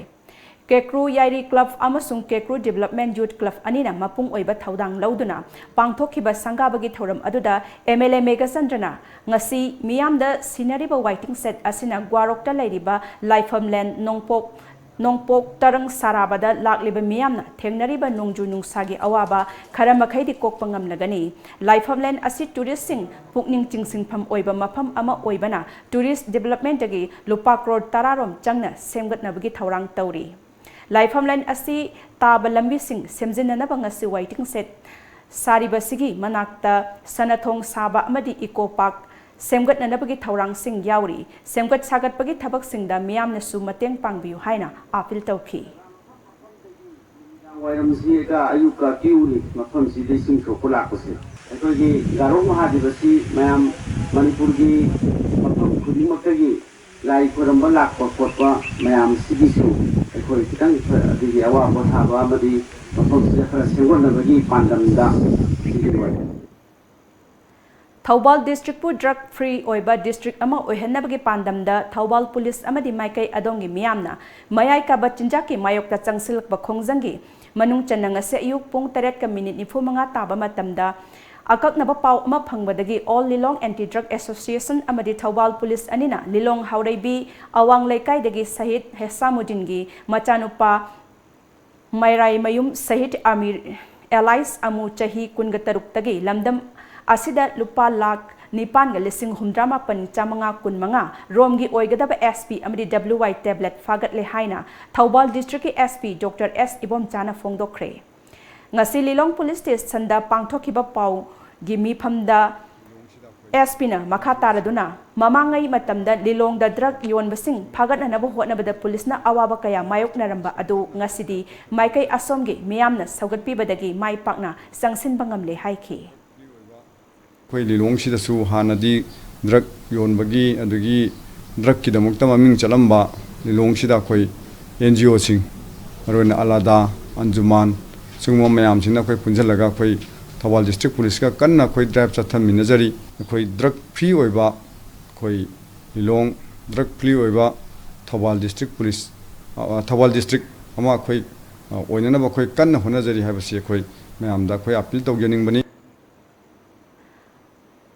ꯀꯦꯀ꯭ꯔꯨ ꯌꯥꯏꯔꯤ ꯀ꯭ꯂꯕ ꯑꯃꯁꯨꯡ ꯀꯦꯀ꯭ꯔꯨ ꯗꯤꯕꯦꯂꯞꯃꯦꯟ ꯌꯨꯠ ꯀ꯭ꯂꯕ ꯑꯅꯤꯅ ꯃꯄꯨꯡ ꯑꯣꯏꯕ ꯊꯧꯗꯥꯡ ꯂꯧꯗꯨꯅ ꯄꯥꯡꯊꯣꯛꯈꯤꯕ ꯁꯪꯒꯥꯕꯒꯤ ꯊꯧꯔꯝ ꯑꯗꯨꯗ ꯑꯦꯝ ꯑꯦꯜ ꯑꯦ ꯃꯦꯘꯆꯟꯗ꯭ꯔꯅ ꯉꯁꯤ ꯃꯤꯌꯥꯝꯗ ꯁꯤꯟꯅꯔꯤꯕ ꯋꯥꯏꯇꯤꯡ ꯁꯦꯠ ꯑꯁꯤꯅ ꯒ꯭ꯋꯥꯔꯣꯛꯇ ꯂꯩꯔꯤꯕ ꯂꯥꯏꯐꯝꯂꯦꯟ ꯅꯣꯡꯄꯣꯛ ꯅꯣꯡꯄꯣꯛ ꯇꯔꯪ ꯁꯥꯔꯥꯕꯗ ꯂꯥꯛꯂꯤꯕ ꯃꯤꯌꯥꯝꯅ ꯊꯦꯡꯅꯔꯤꯕ ꯅꯣꯡꯖꯨ ꯅꯨꯡꯁꯥꯒꯤ ꯑꯋꯥꯕ ꯈꯔ ꯃꯈꯩꯗꯤ ꯀꯣꯛꯄ ꯉꯝꯂꯒꯅꯤ꯫ ꯂꯥꯏꯐꯝꯂꯦꯟ ꯑꯁꯤ ꯇꯨꯔꯤꯁꯁꯤꯡ ꯄꯨꯛꯅꯤꯡ ꯆꯤꯡꯁꯤꯟꯐꯝ ꯑꯣꯏꯕ ꯃꯐꯝ ꯑꯃ ꯑꯣꯏꯕꯅ ꯇꯨꯔꯤꯁ ꯗꯤꯕꯦꯂꯞꯃꯦꯟꯇꯒꯤ ꯂꯨꯄꯥ ꯀ꯭ꯔꯣꯔ ꯇꯔꯥꯔꯣꯝ ꯆꯪꯅ ꯁꯦꯝꯒꯠꯅꯕꯒꯤ ꯊꯧꯔꯥꯡ ꯇꯧꯔꯤ꯫ ꯂꯥꯏꯐꯝꯂꯦꯟ ꯑꯁꯤ ꯇꯥꯕ ꯂꯝꯕꯤꯁꯤꯡ ꯁꯦꯝꯖꯤꯟꯅꯅꯕ ꯉꯁꯤ ꯋꯥꯏꯇꯤꯡ ꯁꯦꯠ ꯁꯥꯔꯤꯕꯁꯤꯒꯤ ꯃꯅꯥꯛꯇ ꯁꯅꯥꯊꯣꯡ ꯁꯥꯕ ꯑꯃꯗꯤ ꯏꯀꯣ ꯄꯥꯔꯛ ꯁꯦꯝꯒꯠꯅꯅꯕꯒꯤ ꯊꯧꯔꯥꯡꯁꯤꯡ ꯌꯥꯎꯔꯤ꯫ ꯁꯦꯝꯒꯠ ꯁꯥꯒꯠꯄꯒꯤ ꯊꯕꯛꯁꯤꯡꯗ ꯃꯤꯌꯥꯝꯅꯁꯨ ꯃꯇꯦꯡ ꯄꯥꯡꯕꯤꯌꯨ ꯍꯥꯏꯅ ꯑꯥꯄꯤꯜ ꯇꯧꯈꯤ꯫ ꯅꯨꯃꯤꯗꯥꯡ ꯋꯥꯏꯔꯝꯁꯤꯗ ꯑꯌꯨꯛꯀ ꯀ꯭ꯌꯨꯅꯤ ꯃꯐꯝꯁꯤꯗ ꯏꯁꯤꯡ ꯁꯣꯛꯄ ꯂꯥꯛꯄꯁꯦ꯫ ꯑꯩꯈꯣꯏꯒꯤ ꯒꯥꯔꯣꯛ ꯃꯍꯥꯗꯦꯕ ꯑꯁꯤ ꯃꯌꯥꯝ ꯃꯅꯤꯄꯨꯔꯒꯤ ꯃꯐꯝ ꯈꯨꯗꯤꯡꯃꯛꯇꯒꯤ ꯂꯥꯏ ꯈꯣꯏꯔꯝꯕ ꯂꯥꯛꯄ ꯈꯣꯠꯄ ꯃꯌꯥꯝꯁꯤꯒꯤꯁꯨ ꯑꯩꯈꯣꯏ ꯈꯤꯇꯪ ꯑꯗꯨꯒꯤ ꯑꯋꯥ ꯄꯣꯊꯥꯕ ꯑꯃꯗꯤ ꯃꯐꯝꯁꯤꯗ ꯈꯔ ꯁꯦꯝꯒꯠꯅꯕꯒꯤ ꯄꯥꯟꯗꯝꯗ ꯁꯤꯒꯤ ꯋꯥꯔꯤ꯫ ꯊꯧꯕꯥꯜ ꯗꯤꯁꯇ꯭ꯔꯤꯛꯄꯨ ꯗ꯭ꯔꯒ ꯐ꯭ꯔꯤ ꯑꯣꯏꯕ ꯗꯤꯁꯇ꯭ꯔꯤꯛ ꯑꯃ ꯑꯣꯏꯍꯟꯅꯕꯒꯤ ꯄꯥꯟꯗꯝꯗ ꯊꯧꯕꯥꯜ ꯄꯨꯂꯤꯁ ꯑꯃꯗꯤ ꯃꯥꯏꯀꯩ ꯑꯗꯣꯝꯒꯤ ꯃꯤꯌꯥꯝꯅ ꯃꯌꯥꯏ ꯀꯥꯕ ꯆꯤꯟꯖꯥꯛꯀꯤ ꯃꯥꯌꯣꯛꯇ ꯆꯪꯁꯤꯜꯂꯛꯄ ꯈꯣꯡꯖꯪꯒꯤ ꯃꯅꯨꯡ ꯆꯟꯅ ꯉꯁꯤ ꯑꯌꯨꯛ ꯄꯨꯡ ꯇꯔꯦꯠꯀ ꯃꯤꯅꯤꯠ ꯅꯤꯐꯨ ꯃꯉꯥ ꯇꯥꯕ ꯃꯇꯝꯗ ꯑꯀꯛꯅꯕ ꯄꯥꯎ ꯑꯃ ꯐꯪꯕꯗꯒꯤ ꯑꯣꯜ ꯂꯤꯂꯣꯡ ꯑꯦꯟꯇꯤ ꯗ꯭ꯔꯒ ꯑꯦꯁꯣꯁꯤꯌꯦꯁꯟ ꯑꯃꯗꯤ ꯊꯧꯕꯥꯜ ꯄꯨꯂꯤꯁ ꯑꯅꯤꯅ ꯂꯤꯂꯣꯡ ꯍꯥꯎꯔꯩꯕꯤ ꯑꯋꯥꯡ ꯂꯩꯀꯥꯏꯗꯒꯤ ꯁꯍꯤꯗ ꯍꯦꯁꯥꯃꯨꯗꯤꯟꯒꯤ ꯃꯆꯥꯅꯨꯄꯥ ꯃꯩꯔꯥꯏꯃꯌꯨꯝ ꯁꯍꯤꯗ ꯑꯃꯤꯔ ꯑꯦꯂꯥꯏꯁ ꯑꯃꯨ ꯆꯍꯤ ꯀꯨꯟꯒ ꯇꯔꯨꯛꯇꯒꯤ ꯂꯝꯗꯝ ꯑꯁꯤꯗ ꯂꯨꯄꯥ ꯂꯥꯈ ꯅꯤꯄꯥꯟꯒ ꯂꯤꯁꯤꯡ ꯍꯨꯝꯗ꯭ꯔꯥ ꯃꯥꯄꯟ ꯆꯥꯃꯉꯥ ꯀꯨꯟ ꯃꯉꯥ ꯔꯣꯝꯒꯤ ꯑꯣꯏꯒꯗꯕ ꯑꯦꯁ ꯄꯤ ꯑꯃꯗꯤ ꯗꯕ꯭ꯂꯤꯎ ꯋꯥꯏ ꯇꯦꯕ꯭ꯂꯦꯠ ꯐꯥꯒꯠꯂꯦ ꯍꯥꯏꯅ ꯊꯧꯕꯥꯜ ꯗꯤꯁꯇ꯭ꯔꯤꯛꯀꯤ ꯑꯦꯁ ꯄꯤ ꯗꯣꯛꯇꯔ ꯑꯦꯁ ꯏꯕꯣꯝꯆꯥꯅ ꯐꯣꯡꯗꯣꯛꯈ꯭ꯔꯦ꯫ ꯉꯁꯤ ꯂꯤꯂꯣꯡ ꯄꯨꯂꯤꯁ ꯁ꯭ꯇꯦꯁꯟꯗ ꯄꯥꯡꯊꯣꯛꯈꯤꯕ ꯄꯥꯎꯒꯤ ꯃꯤꯐꯝꯗ ꯑꯦꯁ ꯄꯤꯅ ꯃꯈꯥ ꯇꯥꯔꯗꯨꯅ ꯃꯃꯥꯡꯉꯩ ꯃꯇꯝꯗ ꯂꯤꯂꯣꯡꯗ ꯗ꯭ꯔꯒ ꯌꯣꯟꯕꯁꯤꯡ ꯐꯥꯒꯠꯅꯅꯕ ꯍꯣꯠꯅꯕꯗ ꯄꯨꯂꯤꯁꯅ ꯑꯋꯥꯕ ꯀꯌꯥ ꯃꯥꯌꯣꯛꯅꯔꯝꯕ ꯑꯗꯨ ꯉꯁꯤꯗꯤ ꯃꯥꯏꯀꯩ ꯑꯁꯣꯝꯒꯤ ꯃꯤꯌꯥꯝꯅ ꯁꯧꯒꯠꯄꯤꯕꯗꯒꯤ ꯃꯥꯏ ꯄꯥꯛꯅ ꯆꯪꯁꯤꯟꯕ ꯉꯝꯂꯦ ꯍꯥꯏꯈꯤ꯫ ꯑꯩꯈꯣꯏ ꯂꯤꯂꯣꯡꯁꯤꯗꯁꯨ ꯍꯥꯟꯅꯗꯤ ꯗ꯭ꯔꯒ ꯌꯣꯟꯕꯒꯤ ꯑꯗꯒꯤ ꯗ꯭ꯔꯒꯀꯤꯗꯃꯛꯇ ꯃꯃꯤꯡ ꯆꯠꯂꯝꯕ ꯂꯤꯂꯣꯡꯁꯤꯗ ꯑꯩꯈꯣꯏ ꯑꯦꯟ ꯖꯤ ꯑꯣꯁꯤꯡ, ꯃꯔꯨꯑꯣꯏꯅ ꯑꯂꯥꯗꯥ, ꯑꯟꯖꯨꯃꯥꯟ, ꯁꯤꯒꯨꯝꯕ ꯃꯌꯥꯝꯁꯤꯡꯅ ꯑꯩꯈꯣꯏ ꯄꯨꯟꯁꯤꯜꯂꯒ ꯑꯩꯈꯣꯏ ꯊꯧꯕꯥꯜ ꯗꯤꯁꯇ꯭ꯔꯤꯛ ꯄꯨꯂꯤꯁꯀ ꯀꯟꯅ ꯑꯩꯈꯣꯏ ꯗ꯭ꯔꯥꯏꯚ ꯆꯠꯊꯃꯤꯟꯅꯖꯔꯤ꯫ ꯑꯩꯈꯣꯏ ꯗ꯭ꯔꯒ ꯐ꯭ꯔꯤ ꯑꯣꯏꯕ, ꯑꯩꯈꯣꯏ ꯂꯤꯂꯣꯡ ꯗ꯭ꯔꯒ ꯐ꯭ꯔꯤ ꯑꯣꯏꯕ ꯊꯧꯕꯥꯜ ꯗꯤꯁꯇ꯭ꯔꯤꯛ ꯄꯨꯂꯤꯁ ꯑ, ꯊꯧꯕꯥꯜ ꯗꯤꯁꯇ꯭ꯔꯤꯛ ꯑꯃ ꯑꯩꯈꯣꯏ, ꯑ, ꯑꯣꯏꯅꯅꯕ ꯑꯩꯈꯣꯏ ꯀꯟꯅ ꯍꯣꯠꯅꯖꯔꯤ ꯍꯥꯏꯕꯁꯤ ꯑꯩꯈꯣꯏ ꯃꯌꯥꯝꯗ ꯑꯩꯈꯣꯏ ꯑꯄꯤꯜ ꯇꯧꯖꯅꯤꯡꯕꯅꯤ꯫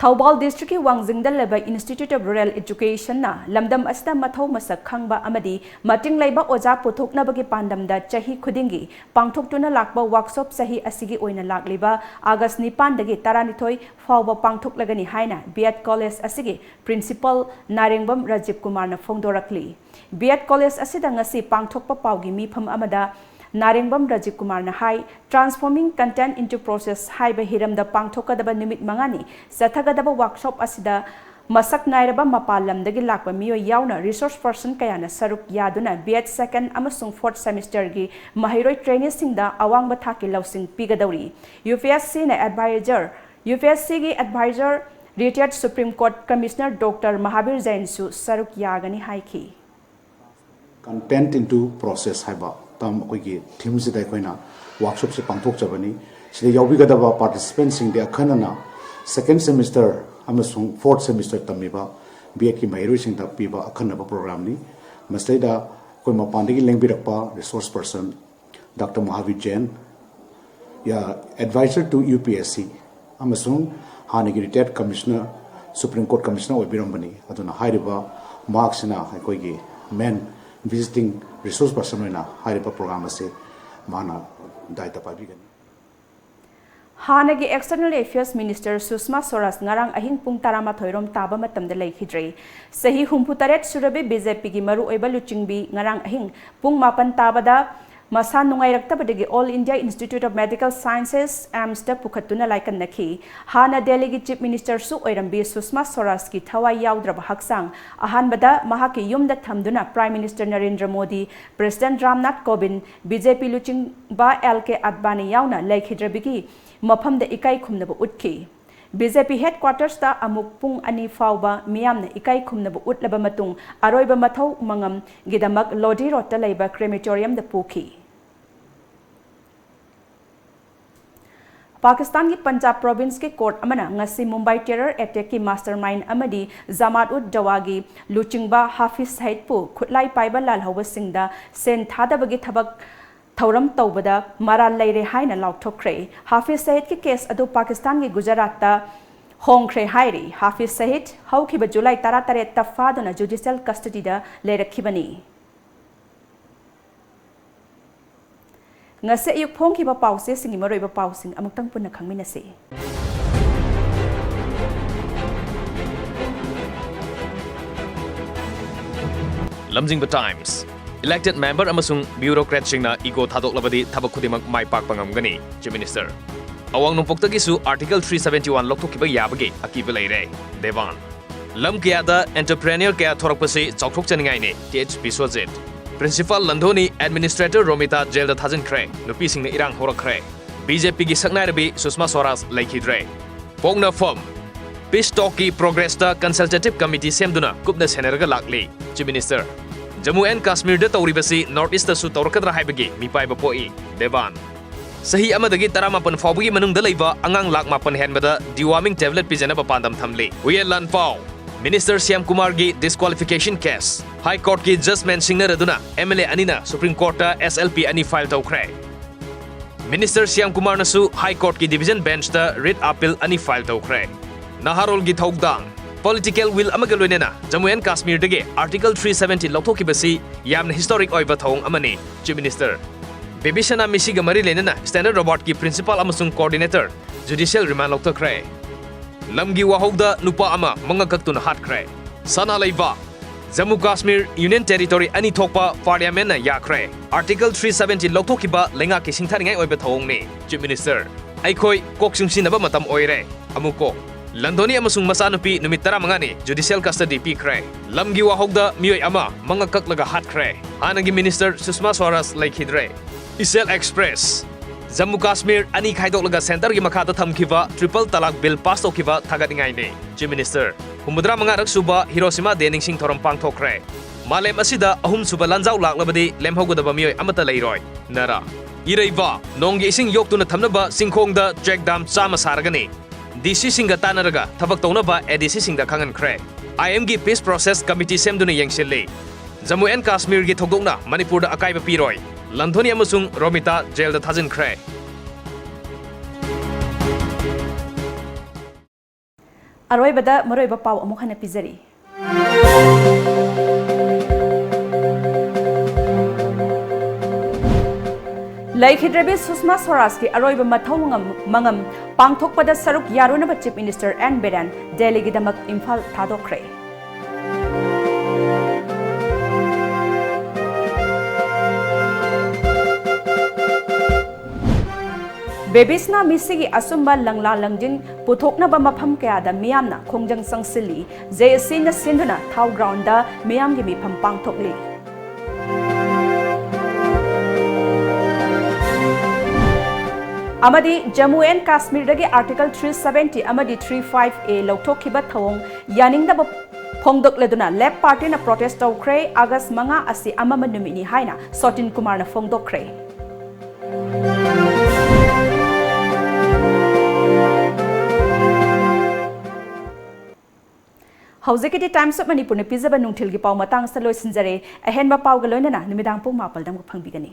ꯊꯧꯕꯥꯜ ꯗꯤꯁꯇ꯭ꯔꯤꯛꯀꯤ ꯋꯥꯡꯖꯤꯡꯗ ꯂꯩꯕ Institute of Rural Educationꯅ ꯂꯝꯗꯝ ꯑꯁꯤꯗ ꯃꯊꯧ ꯃꯁꯛ ꯈꯪꯕ ꯑꯃꯗꯤ ꯃꯇꯤꯡ ꯂꯩꯕ ꯑꯣꯖꯥ ꯄꯨꯊꯣꯛꯅꯕꯒꯤ ꯄꯥꯟꯗꯝꯗ ꯆꯍꯤ ꯈꯨꯗꯤꯡꯒꯤ ꯄꯥꯡꯊꯣꯛꯇꯨꯅ ꯂꯥꯛꯄ ꯋꯥꯔꯛꯁꯣꯞ ꯆꯍꯤ ꯑꯁꯤꯒꯤ ꯑꯣꯏꯅ ꯂꯥꯛꯂꯤꯕ ꯑꯥꯒꯁ ꯅꯤꯄꯥꯟꯗꯒꯤ ꯇꯔꯥꯅꯤꯊꯣꯏ ꯐꯥꯎꯕ ꯄꯥꯡꯊꯣꯛꯂꯒꯅꯤ ꯍꯥꯏꯅ B.Ed ꯀꯣꯂꯦꯖ ꯑꯁꯤꯒꯤ ꯄ꯭ꯔꯤꯟꯁꯤꯄꯜ ꯅꯥꯔꯦꯡꯕꯝ ꯔꯥꯖꯤꯕ ꯀꯨꯃꯥꯔꯅ ꯐꯣꯡꯗꯣꯔꯛꯂꯤ꯫ B.Ed ꯀꯣꯂꯦꯖ ꯑꯁꯤꯗ ꯉꯁꯤ ꯄꯥꯡꯊꯣꯛꯄ ꯄꯥꯎꯒꯤ ꯃꯤꯐꯝ ꯑꯃꯗ ꯅꯥꯔꯦꯡꯕꯝ ꯔꯥꯖꯤꯕ ꯀꯨꯃꯥꯔꯅ ꯍꯥꯏ, Transforming Content into Process ꯍꯥꯏꯕ ꯍꯤꯔꯝꯗ ꯄꯥꯡꯊꯣꯛꯀꯗꯕ ꯅꯨꯃꯤꯠ ꯃꯉꯥꯅꯤ ꯆꯠꯊꯒꯗꯕ ꯋꯥꯔꯛꯁꯣꯞ ꯑꯁꯤꯗ ꯃꯁꯛ ꯅꯥꯏꯔꯕ ꯃꯄꯥꯟ ꯂꯝꯗꯒꯤ ꯂꯥꯛꯄ ꯃꯤꯑꯣꯏ ꯌꯥꯎꯅ resource person ꯀꯌꯥꯅ ꯁꯔꯨꯛ ꯌꯥꯗꯨꯅ B.Ed second ꯑꯃꯁꯨꯡ fourth semesterꯒꯤ ꯃꯍꯩꯔꯣꯏ traineeꯁꯤꯡꯗ ꯑꯋꯥꯡꯕ ꯊꯥꯛꯀꯤ ꯂꯧꯁꯤꯡ ꯄꯤꯒꯗꯧꯔꯤ꯫ UPSCꯅ advisor, UPSCꯒꯤ advisor, retired Supreme Court Commissioner Doctor Mahavir ꯖꯩꯟꯁꯨ ꯁꯔꯨꯛ ꯌꯥꯒꯅꯤ ꯍꯥꯏꯈꯤ꯫ Content into Process ꯍꯥꯏꯕ ꯇꯝ ꯑꯩꯈꯣꯏꯒꯤ themeꯁꯤꯗ ꯑꯩꯈꯣꯏꯅ ꯋꯥꯔꯛꯁꯣꯞꯁꯦ ꯄꯥꯡꯊꯣꯛꯆꯕꯅꯤ꯫ ꯁꯤꯗ ꯌꯥꯎꯕꯤꯒꯗꯕ participantꯁꯤꯡꯗꯤ ꯑꯈꯟꯅꯅ second semester ꯑꯃꯁꯨꯡ fourth semester ꯇꯝꯃꯤꯕ B.Edꯀꯤ ꯃꯍꯩꯔꯣꯏꯁꯤꯡꯗ ꯄꯤꯕ ꯑꯈꯟꯅꯕ programꯅꯤ꯫ ꯃꯁꯤꯗꯩꯗ ꯑꯩꯈꯣꯏ ꯃꯄꯥꯟꯗꯒꯤ ꯂꯦꯡꯕꯤꯔꯛꯄ resource person Doctor Mahavir Jain, advisor to UPSC, ꯑꯃꯁꯨꯡ ꯍꯥꯟꯅꯒꯤ retired commissioner, Supreme Court Commissioner ꯑꯣꯏꯕꯤꯔꯝꯕꯅꯤ꯫ ꯑꯗꯨꯅ ꯍꯥꯏꯔꯤꯕ ꯃꯍꯥꯛꯁꯤꯅ ꯑꯩꯈꯣꯏꯒꯤ main visiting resource person ꯑꯣꯏꯅ ꯍꯥꯏꯔꯤꯕ program ꯑꯁꯤ ꯃꯥꯅ ꯗꯥꯏꯇ ꯄꯥꯏꯕꯤꯒꯅꯤ꯫ ꯍꯥꯟꯅꯒꯤ External Affairs Minister ꯁꯨꯁꯃꯥ ꯁ꯭ꯋꯔꯥꯖ ꯉꯔꯥꯡ ꯑꯍꯤꯡ ꯄꯨꯡ ꯇꯔꯥꯃꯥꯊꯣꯏ ꯔꯣꯝ ꯇꯥꯕ ꯃꯇꯝꯗ ꯂꯩꯈꯤꯗ꯭ꯔꯦ꯫ ꯆꯍꯤ ꯍꯨꯝꯐꯨ ꯇꯔꯦꯠ ꯁꯨꯔꯕꯤ BJPꯒꯤ ꯃꯔꯨꯑꯣꯏꯕ ꯂꯨꯆꯤꯡꯕꯤ ꯉꯔꯥꯡ ꯑꯍꯤꯡ ꯄꯨꯡ ꯃꯥꯄꯟ ꯇꯥꯕꯗ ꯃꯁꯥ ꯅꯨꯡꯉꯥꯏꯔꯛꯇꯕꯗꯒꯤ All India Institute of Medical Sciences, AIIMSꯇ ꯄꯨꯈꯠꯇꯨꯅ ꯂꯥꯏꯀꯠꯅꯈꯤ꯫ ꯍꯥꯟꯅ ꯗꯦꯜꯂꯤꯒꯤ Chief Ministerꯁꯨ ꯑꯣꯏꯔꯝꯕꯤ ꯁꯨꯁꯃꯥ ꯁ꯭ꯋꯔꯥꯖꯀꯤ ꯊꯋꯥꯏ ꯌꯥꯎꯗ꯭ꯔꯕ ꯍꯛꯆꯥꯡ ꯑꯍꯥꯟꯕꯗ ꯃꯍꯥꯛꯀꯤ ꯌꯨꯝꯗ ꯊꯝꯗꯨꯅ Prime Minister Narendra Modi, President Ramnath ꯀꯣꯕꯤꯟꯗ, BJP ꯂꯨꯆꯤꯡꯕ L K ꯑꯗꯕꯥꯅꯤ ꯌꯥꯎꯅ ꯂꯩꯈꯤꯗ꯭ꯔꯕꯤꯒꯤ ꯃꯐꯝꯗ ꯏꯀꯥꯏ ꯈꯨꯝꯅꯕ ꯎꯠꯈꯤ꯫ BJP headquartersꯇ ꯑꯃꯨꯛ ꯄꯨꯡ ꯑꯅꯤ ꯐꯥꯎꯕ ꯃꯤꯌꯥꯝꯅ ꯏꯀꯥꯏ ꯈꯨꯝꯅꯕ ꯎꯠꯂꯕ ꯃꯇꯨꯡ ꯑꯔꯣꯏꯕ ꯃꯊꯧ ꯃꯉꯝꯒꯤꯗꯃꯛ ꯂꯣꯗꯤ ꯔꯣꯗꯇ ꯂꯩꯕ crematoriumꯗ ꯄꯨꯈꯤ꯫ ꯄꯥꯀꯤꯁꯇꯥꯟꯒꯤ ꯄꯟꯖꯥꯕ ꯄ꯭ꯔꯣꯚꯤꯟꯁꯀꯤ ꯀꯣꯔꯠ ꯑꯃꯅ ꯉꯁꯤ ꯃꯨꯝꯕꯥꯏ ꯇꯦꯔꯔ ꯑꯦꯇꯦꯛꯀꯤ ꯃꯥꯁꯇꯔ ꯃꯥꯏꯟꯗ ꯑꯃꯗꯤ ꯖꯃꯥꯠ ꯎꯗ ꯗꯋꯥꯒꯤ ꯂꯨꯆꯤꯡꯕ ꯍꯥꯐꯤꯖ ꯁꯍꯤꯗꯄꯨ ꯈꯨꯠꯂꯥꯏ ꯄꯥꯏꯕ ꯂꯥꯜꯍꯧꯕꯁꯤꯡꯗ ꯁꯦꯟ ꯊꯥꯗꯕꯒꯤ ꯊꯕꯛ ꯊꯧꯔꯝ ꯇꯧꯕꯗ ꯃꯔꯥꯜ ꯂꯩꯔꯦ ꯍꯥꯏꯅ ꯂꯥꯎꯊꯣꯛꯈ꯭ꯔꯦ꯫ ꯍꯥꯐꯤꯖ ꯁꯍꯤꯗꯀꯤ ꯀꯦꯁ ꯑꯗꯨ ꯄꯥꯀꯤꯁꯇꯥꯟꯒꯤ ꯒꯨꯖꯔꯥꯠꯇ ꯍꯣꯡꯈ꯭ꯔꯦ ꯍꯥꯏꯔꯤ꯫ ꯍꯥꯐꯤꯖ ꯁꯍꯤꯗ ꯍꯧꯈꯤꯕ ꯖꯨꯂꯥꯏ ꯇꯔꯥꯇꯔꯦꯠꯇ ꯐꯥꯗꯨꯅ ꯖꯨꯗꯤꯁꯤꯌꯦꯜ ꯀꯁꯇꯗꯤꯗ ꯂꯩꯔꯛꯈꯤꯕꯅꯤ꯫ ꯉꯁꯤ ꯑꯌꯨꯛ ꯐꯣꯡꯈꯤꯕ ꯄꯥꯎꯆꯦꯁꯤꯡꯒꯤ ꯃꯔꯨꯑꯣꯏꯕ ꯄꯥꯎꯁꯤꯡ ꯑꯃꯨꯛꯇꯪ ꯄꯨꯟꯅ ꯈꯪꯃꯤꯟꯅꯁꯤ꯫ ꯂꯝꯖꯤꯡꯕ ꯇꯥꯏꯝꯁ꯫ Elected member ꯑꯃꯁꯨꯡ bureaucratꯁꯤꯡꯅ ego ꯊꯥꯗꯣꯛꯂꯕꯗꯤ ꯊꯕꯛ ꯈꯨꯗꯤꯡꯃꯛ ꯃꯥꯏ ꯄꯥꯛꯄ ꯉꯝꯒꯅꯤ, Chief Minister꯫ ꯑꯋꯥꯡ ꯅꯣꯡꯄꯣꯛꯇꯒꯤꯁꯨ Article three seventy one ꯂꯧꯊꯣꯛꯈꯤꯕ ꯌꯥꯕꯒꯤ ꯑꯀꯤꯕ ꯂꯩꯔꯦ, ꯗꯦꯋꯥꯟ꯫ ꯂꯝ ꯀꯌꯥꯗ entrepreneur ꯀꯌꯥ ꯊꯣꯔꯛꯄꯁꯤ ꯆꯥꯎꯊꯣꯛꯆꯅꯤꯡꯉꯥꯏꯅꯤ, Th Biswajit. Principal ꯂꯟꯙꯣꯅꯤ, administrator Romita ꯖꯦꯜꯗ ꯊꯥꯖꯤꯟꯈ꯭ꯔꯦ, ꯅꯨꯄꯤꯁꯤꯡꯅ ꯏꯔꯥꯡ ꯍꯧꯔꯛꯈ꯭ꯔꯦ꯫ BJPꯒꯤ ꯁꯛꯅꯥꯏꯔꯕꯤ ꯁꯨꯁꯃꯥ ꯁ꯭ꯋꯔꯥꯖ ꯂꯩꯈꯤꯗ꯭ꯔꯦ꯫ ꯄꯣꯛꯅꯐꯝ꯫ Peace talkꯀꯤ progressꯇ consultative committee ꯁꯦꯝꯗꯨꯅ ꯀꯨꯞꯅ ꯁꯦꯟꯅꯔꯒ ꯂꯥꯛꯂꯤ, Chief Minister꯫ Jammu and ꯀꯥꯁꯃꯤꯔꯗ ꯇꯧꯔꯤꯕꯁꯤ North Eastꯇꯁꯨ ꯇꯧꯔꯛꯀꯗ꯭ꯔꯥ ꯍꯥꯏꯕꯒꯤ ꯃꯤꯄꯥꯏꯕ ꯄꯣꯛꯏ, ꯗꯦꯋꯥꯟ꯫ ꯆꯍꯤ ꯑꯃꯗꯒꯤ ꯇꯔꯥꯃꯥꯄꯟ ꯐꯥꯎꯕꯒꯤ ꯃꯅꯨꯡꯗ ꯂꯩꯕ ꯑꯉꯥꯡ ꯂꯥꯈ ꯃꯥꯄꯟ ꯍꯦꯟꯕꯗ deworming tablet ꯄꯤꯖꯅꯕ ꯄꯥꯟꯗꯝ ꯊꯝꯂꯤ꯫ ꯍꯨꯌꯦꯟ ꯂꯥꯟꯄꯥꯎ꯫ Minister Shyam ꯀꯨꯃꯥꯔꯒꯤ disqualification case꯫ High Courtꯀꯤ judgement ꯁꯤꯡꯅꯔꯗꯨꯅ MLA ꯑꯅꯤꯅ Supreme Courtꯇ SLP ꯑꯅꯤ file ꯇꯧꯈ꯭ꯔꯦ꯫ Minister Shyam ꯀꯨꯃꯥꯔꯅꯁꯨ High Courtꯀꯤ division benchꯇ writ appeal ꯑꯅꯤ file ꯇꯧꯈ꯭ꯔꯦ꯫ ꯅꯍꯥꯔꯣꯜꯒꯤ ꯊꯧꯗꯥꯡ꯫ Political will ꯑꯃꯒ ꯂꯣꯏꯅꯅ Jammu and ꯀꯥꯁꯃꯤꯔꯗꯒꯤ Article three seventy ꯂꯧꯊꯣꯛꯈꯤꯕꯁꯤ ꯌꯥꯝꯅ historic ꯑꯣꯏꯕ ꯊꯧꯑꯣꯡ ꯑꯃꯅꯤ, Chief Minister꯫ ꯕꯦꯕꯤꯁꯥꯅꯥ ꯃꯤꯁꯤꯒ ꯃꯔꯤ ꯂꯩꯅꯅ Standard Awardꯀꯤ principal ꯑꯃꯁꯨꯡ coordinator judicial remand ꯂꯧꯊꯈ꯭ꯔꯦ꯫ ꯂꯝꯒꯤ ꯋꯥꯍꯧꯗ ꯅꯨꯄꯥ ꯑꯃ ꯃꯉꯛ ꯀꯛꯇꯨꯅ ꯍꯥꯠꯈ꯭ꯔꯦ꯫ ꯁꯅꯥ ꯂꯩꯕꯥꯛ꯫ ꯖꯝꯃꯨ ꯀꯥꯁꯃꯤꯔ Union Territory ꯑꯅꯤ ꯊꯣꯛꯄ Parliamentꯅ ꯌꯥꯈ꯭ꯔꯦ꯫ Article three seventy ꯂꯧꯊꯣꯛꯈꯤꯕ ꯂꯩꯉꯥꯛꯀꯤ ꯁꯤꯡꯊꯥꯅꯤꯡꯉꯥꯏ ꯑꯣꯏꯕ ꯊꯧꯑꯣꯡꯅꯤ, Chief Minister꯫ ꯑꯩꯈꯣꯏ ꯀꯣꯛ ꯆꯨꯡꯁꯤꯟꯅꯕ ꯃꯇꯝ ꯑꯣꯏꯔꯦ꯫ ꯑꯃꯨꯛ ꯀꯣꯛ꯫ ꯂꯟꯗꯣꯅꯤ ꯑꯃꯁꯨꯡ ꯃꯆꯥꯅꯨꯄꯤ ꯅꯨꯃꯤꯠ ꯇꯔꯥꯃꯉꯥꯅꯤ judicial custody ꯄꯤꯈ꯭ꯔꯦ꯫ ꯂꯝꯒꯤ ꯋꯥꯍꯧꯗ ꯃꯤꯑꯣꯏ ꯑꯃ ꯃꯉꯛ ꯀꯛꯂꯒ ꯍꯥꯠꯈ꯭ꯔꯦ꯫ ꯍꯥꯟꯅꯒꯤ Minister ꯁꯨꯁꯃꯥ ꯁ꯭ꯋꯔꯥꯖ ꯂꯩꯈꯤꯗ꯭ꯔꯦ꯫ ꯏꯆꯦꯜ Express꯫ ꯖꯝꯃꯨ ꯀꯥꯁꯃꯤꯔ ꯑꯅꯤ ꯈꯥꯏꯗꯣꯛꯂꯒ centreꯒꯤ ꯃꯈꯥꯗ ꯊꯝꯈꯤꯕ triple talaq bill pass ꯇꯧꯈꯤꯕ ꯊꯥꯒꯠꯅꯤꯡꯉꯥꯏꯅꯤ, Chief Minister꯫ ꯍꯨꯝꯐꯨꯇꯔꯥ ꯃꯉꯥꯔꯛ ꯁꯨꯕ Hiroshima Day ꯅꯤꯡꯁꯤꯡ ꯊꯧꯔꯝ ꯄꯥꯡꯊꯣꯛꯈ꯭ꯔꯦ꯫ ꯃꯥꯂꯦꯝ ꯑꯁꯤꯗ ꯑꯍꯨꯝꯁꯨꯕ ꯂꯥꯟꯖꯥꯎ ꯂꯥꯛꯂꯕꯗꯤ ꯂꯦꯝꯍꯧꯒꯗꯕ ꯃꯤꯑꯣꯏ ꯑꯃꯠꯇ ꯂꯩꯔꯣꯏ, ꯅꯔꯥ꯫ ꯏꯔꯩꯕ ꯅꯣꯡꯒꯤ ꯏꯁꯤꯡ ꯌꯣꯛꯇꯨꯅ ꯊꯝꯅꯕ ꯆꯤꯡꯈꯣꯡꯗ check dam ꯆꯥꯝꯃ ꯁꯥꯔꯒꯅꯤ꯫ ꯗꯤ ꯁꯤꯁꯤꯡꯒ ꯇꯥꯟꯅꯔꯒ ꯊꯕꯛ ꯇꯧꯅꯕ ꯑꯦ ꯗꯤ ꯁꯤꯁꯤꯡꯗ ꯈꯪꯍꯟꯈ꯭ꯔꯦ꯫ ꯑꯥꯏ ꯑꯦꯝꯒꯤ peace process committee ꯁꯦꯝꯗꯨꯅ ꯌꯦꯡꯁꯤꯜꯂꯤ꯫ ꯖꯝꯃꯨ ꯑꯦꯟ ꯀꯥꯁꯃꯤꯔꯒꯤ ꯊꯧꯗꯣꯛꯅ ꯃꯅꯤꯄꯨꯔꯗ ꯑꯀꯥꯏꯕ ꯄꯤꯔꯣꯏ꯫ ꯂꯟꯊꯣꯅꯤ ꯑꯃꯁꯨꯡ ꯔꯣꯃꯤꯇꯥ ꯖꯦꯜꯗ ꯊꯥꯖꯤꯟꯈ꯭ꯔꯦ꯫ ꯑꯔꯣꯏꯕꯗ ꯃꯔꯨꯑꯣꯏꯕ ꯄꯥꯎ ꯑꯃꯨꯛ ꯍꯟꯅ ꯄꯤꯖꯔꯤ꯫ ꯂꯩꯈꯤꯗ꯭ꯔꯕꯤ ꯁꯨꯁꯃꯥ ꯁ꯭ꯋꯔꯥꯖꯀꯤ ꯑꯔꯣꯏꯕ ꯃꯊꯧ ꯃꯉꯝ, ꯃꯉꯝ ꯄꯥꯡꯊꯣꯛꯄꯗ ꯁꯔꯨꯛ ꯌꯥꯔꯨꯅꯕ Chief Minister ꯑꯦꯟ ꯕꯤꯔꯦꯟ ꯗꯦꯜꯂꯤꯒꯤꯗꯃꯛ ꯏꯝꯐꯥꯜ ꯊꯥꯗꯣꯛꯈ꯭ꯔꯦ꯫ ꯕꯦꯕꯤꯁꯅ ꯃꯤꯁꯤꯒꯤ ꯑꯆꯨꯝꯕ ꯂꯪꯂꯥ ꯂꯪꯖꯤꯟ ꯄꯨꯊꯣꯛꯅꯕ ꯃꯐꯝ ꯀꯌꯥꯗ ꯃꯤꯌꯥꯝꯅ ꯈꯣꯡꯖꯪ ꯆꯪꯁꯤꯜꯂꯤ꯫ ꯖꯦ ꯑꯦꯁ ꯁꯤꯅ ꯁꯤꯟꯗꯨꯅ ꯊꯥꯎ ꯒ꯭ꯔꯥꯎꯟꯗ ꯃꯤꯌꯥꯝꯒꯤ ꯃꯤꯐꯝ ꯄꯥꯡꯊꯣꯛꯂꯤ꯫ ꯑꯃꯗꯤ ꯖꯝꯃꯨ ꯑꯦꯟ ꯀꯥꯁꯃꯤꯔꯗꯒꯤ Article three seventy ꯑꯃꯗꯤ three five A ꯂꯧꯊꯣꯛꯈꯤꯕ ꯊꯧꯑꯣꯡ ꯌꯥꯅꯤꯡꯗꯕ ꯐꯣꯡꯗꯣꯛꯂꯗꯨꯅ ꯂꯦꯐ ꯄꯥꯔꯇꯤꯅ protest ꯇꯧꯈ꯭ꯔꯦ꯫ ꯑꯥꯒꯁ ꯃꯉꯥ ꯑꯁꯤ ꯑꯃꯝꯕ ꯅꯨꯃꯤꯠꯅꯤ ꯍꯥꯏꯅ ꯁꯣꯇꯤꯟ ꯀꯨꯃꯥꯔꯅ ꯐꯣꯡꯗꯣꯛꯈ꯭ꯔꯦ꯫ ꯍꯧꯖꯤꯛꯀꯤꯗꯤ Times of ꯃꯅꯤꯄꯨꯔꯅ ꯄꯤꯖꯕ ꯅꯨꯡꯊꯤꯜꯒꯤ ꯄꯥꯎ ꯃꯇꯥꯡ ꯑꯁꯤꯗ ꯂꯣꯏꯁꯤꯟꯖꯔꯦ꯫ ꯑꯍꯦꯟꯕ ꯄꯥꯎꯒ ꯂꯣꯏꯅꯅ ꯅꯨꯃꯤꯗꯥꯡ ꯄꯨꯡ ꯃꯥꯄꯜꯗ ꯑꯃꯨꯛ ꯐꯪꯕꯤꯒꯅꯤ꯫